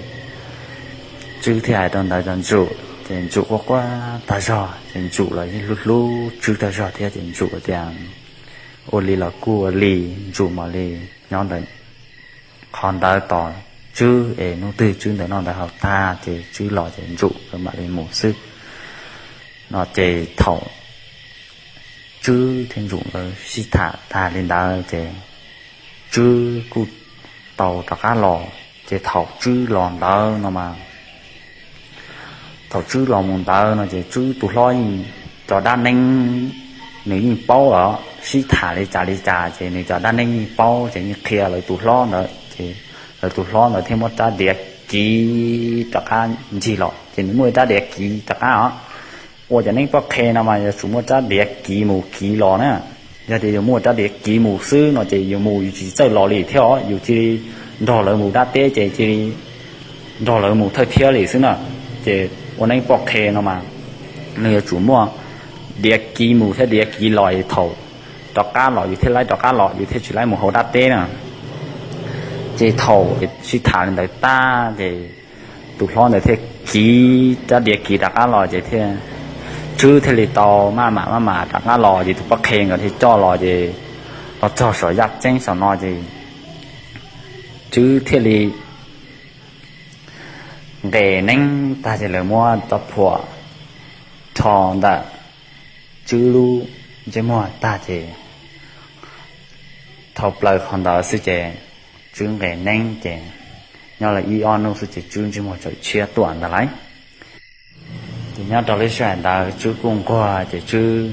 Tswb thiaj hais rau ntawd rau Ntsum ces Ntsum quaj quaj tag zog ces Ntsum los yeej hlub hlub Tswb tag zog thiab ces Ntsum tias ua li los kuj ua li. Ntsum mam li nyob ntawm qhov ntawd tos Tswb es hnub twg Tswb ntawm noj ntawv haus tag ces Tswb los ces Ntsum mam li mus xwb no ces thaum Tswb thiab Ntsum nkawd sib tham tag li ntawd ces Tswb kuj tau rov qab los ces thaum Tswb los ntawd no mas thaum Tswb los mus ntawd no ces Tswb tus hlob yeej cov dab neeb nws yeej paub os, sib tham li cas li cas ces nws cov dab neeb yeej paub ces yeej qhia lawv tus hlob ntawd ces lawv tus hlob ntawd thiaj muab rab diav kiv rov qab ncig los ces nws muaj rab diav kiv rov qab os. Ua cov neeb poj qhe no mas yuav tsum muaj rab diav kiv mus kiv los na. Yog tias yus muaj rab diav kiv mus xwb no ces yus mus yus tsis txawj los li thiab os, yus cia li nrog lawv mus dab teb ces cia li nrog lawv mus thawj thiab li xwb na. Ces ua neeb poj qhe no mas nws yuav tsum muaj diav kiv mus thiab diav kiv los es thaum rov qab los yus thiaj li rov qab los, yus thiaj tsis li mus hauv dab teb na. Ces thaum sib tham li ntawd tag ces tus hlob ntawd thiaj kiv rab diav kiv rov qab los ces thiaj, Tswb thiaj li tau maj mam maj mam rov qab los ces tus poj qhe nkawd thiaj coj los ces los txog saum yaj ceeb saum no ces Tswb thiaj li nqes neeb tag ces lawv muab tsob phuam rho ntawm Tswb lub ntsej muag tag ces dhau plaws qhov ntawd xwb ces Tswb nqes neeb ces nyob li ib ob hnub xwb ces Tswb ntsej muag txawm tshiab tuaj ntawd lawm. Ces nyob rau lub sij hawm ntawd Tswb kuj nquag ces Tswb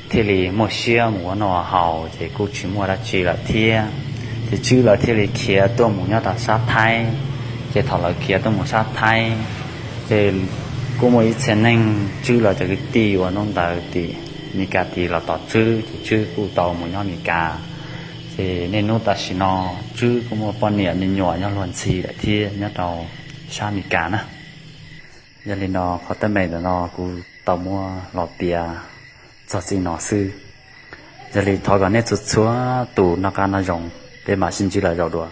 thiaj li muaj siab mus ua noj haus ces kuj tsis muaj dab tsi lawm thiab. Ces Tswb lawv thiaj li khiav tuaj mus nyob rau sab Thaib. Ces thaum lawv khiav tuaj mus sab Thaib ces kuj muaj ib txhia neeg Tswb lawv cov kwv tij uas hnub ntawd tim Mes Kas tid los tos Tswb ces Tswb kuj tau mus nyob Mes Kas. Ces niaj hnub tam sim no Tswb kuj muaj poj niam me nyuam nyob luag ntxhi lawm thiab nyob rau sab Mes Kas na. Yog li no qhov teeb meem ntawm no kuv tau muab los piav txog txij no xwb. Yog li thov kom nej txhua txhua tus noj qab nyob zoo, peb mam sib ntsib lawm zaum dua.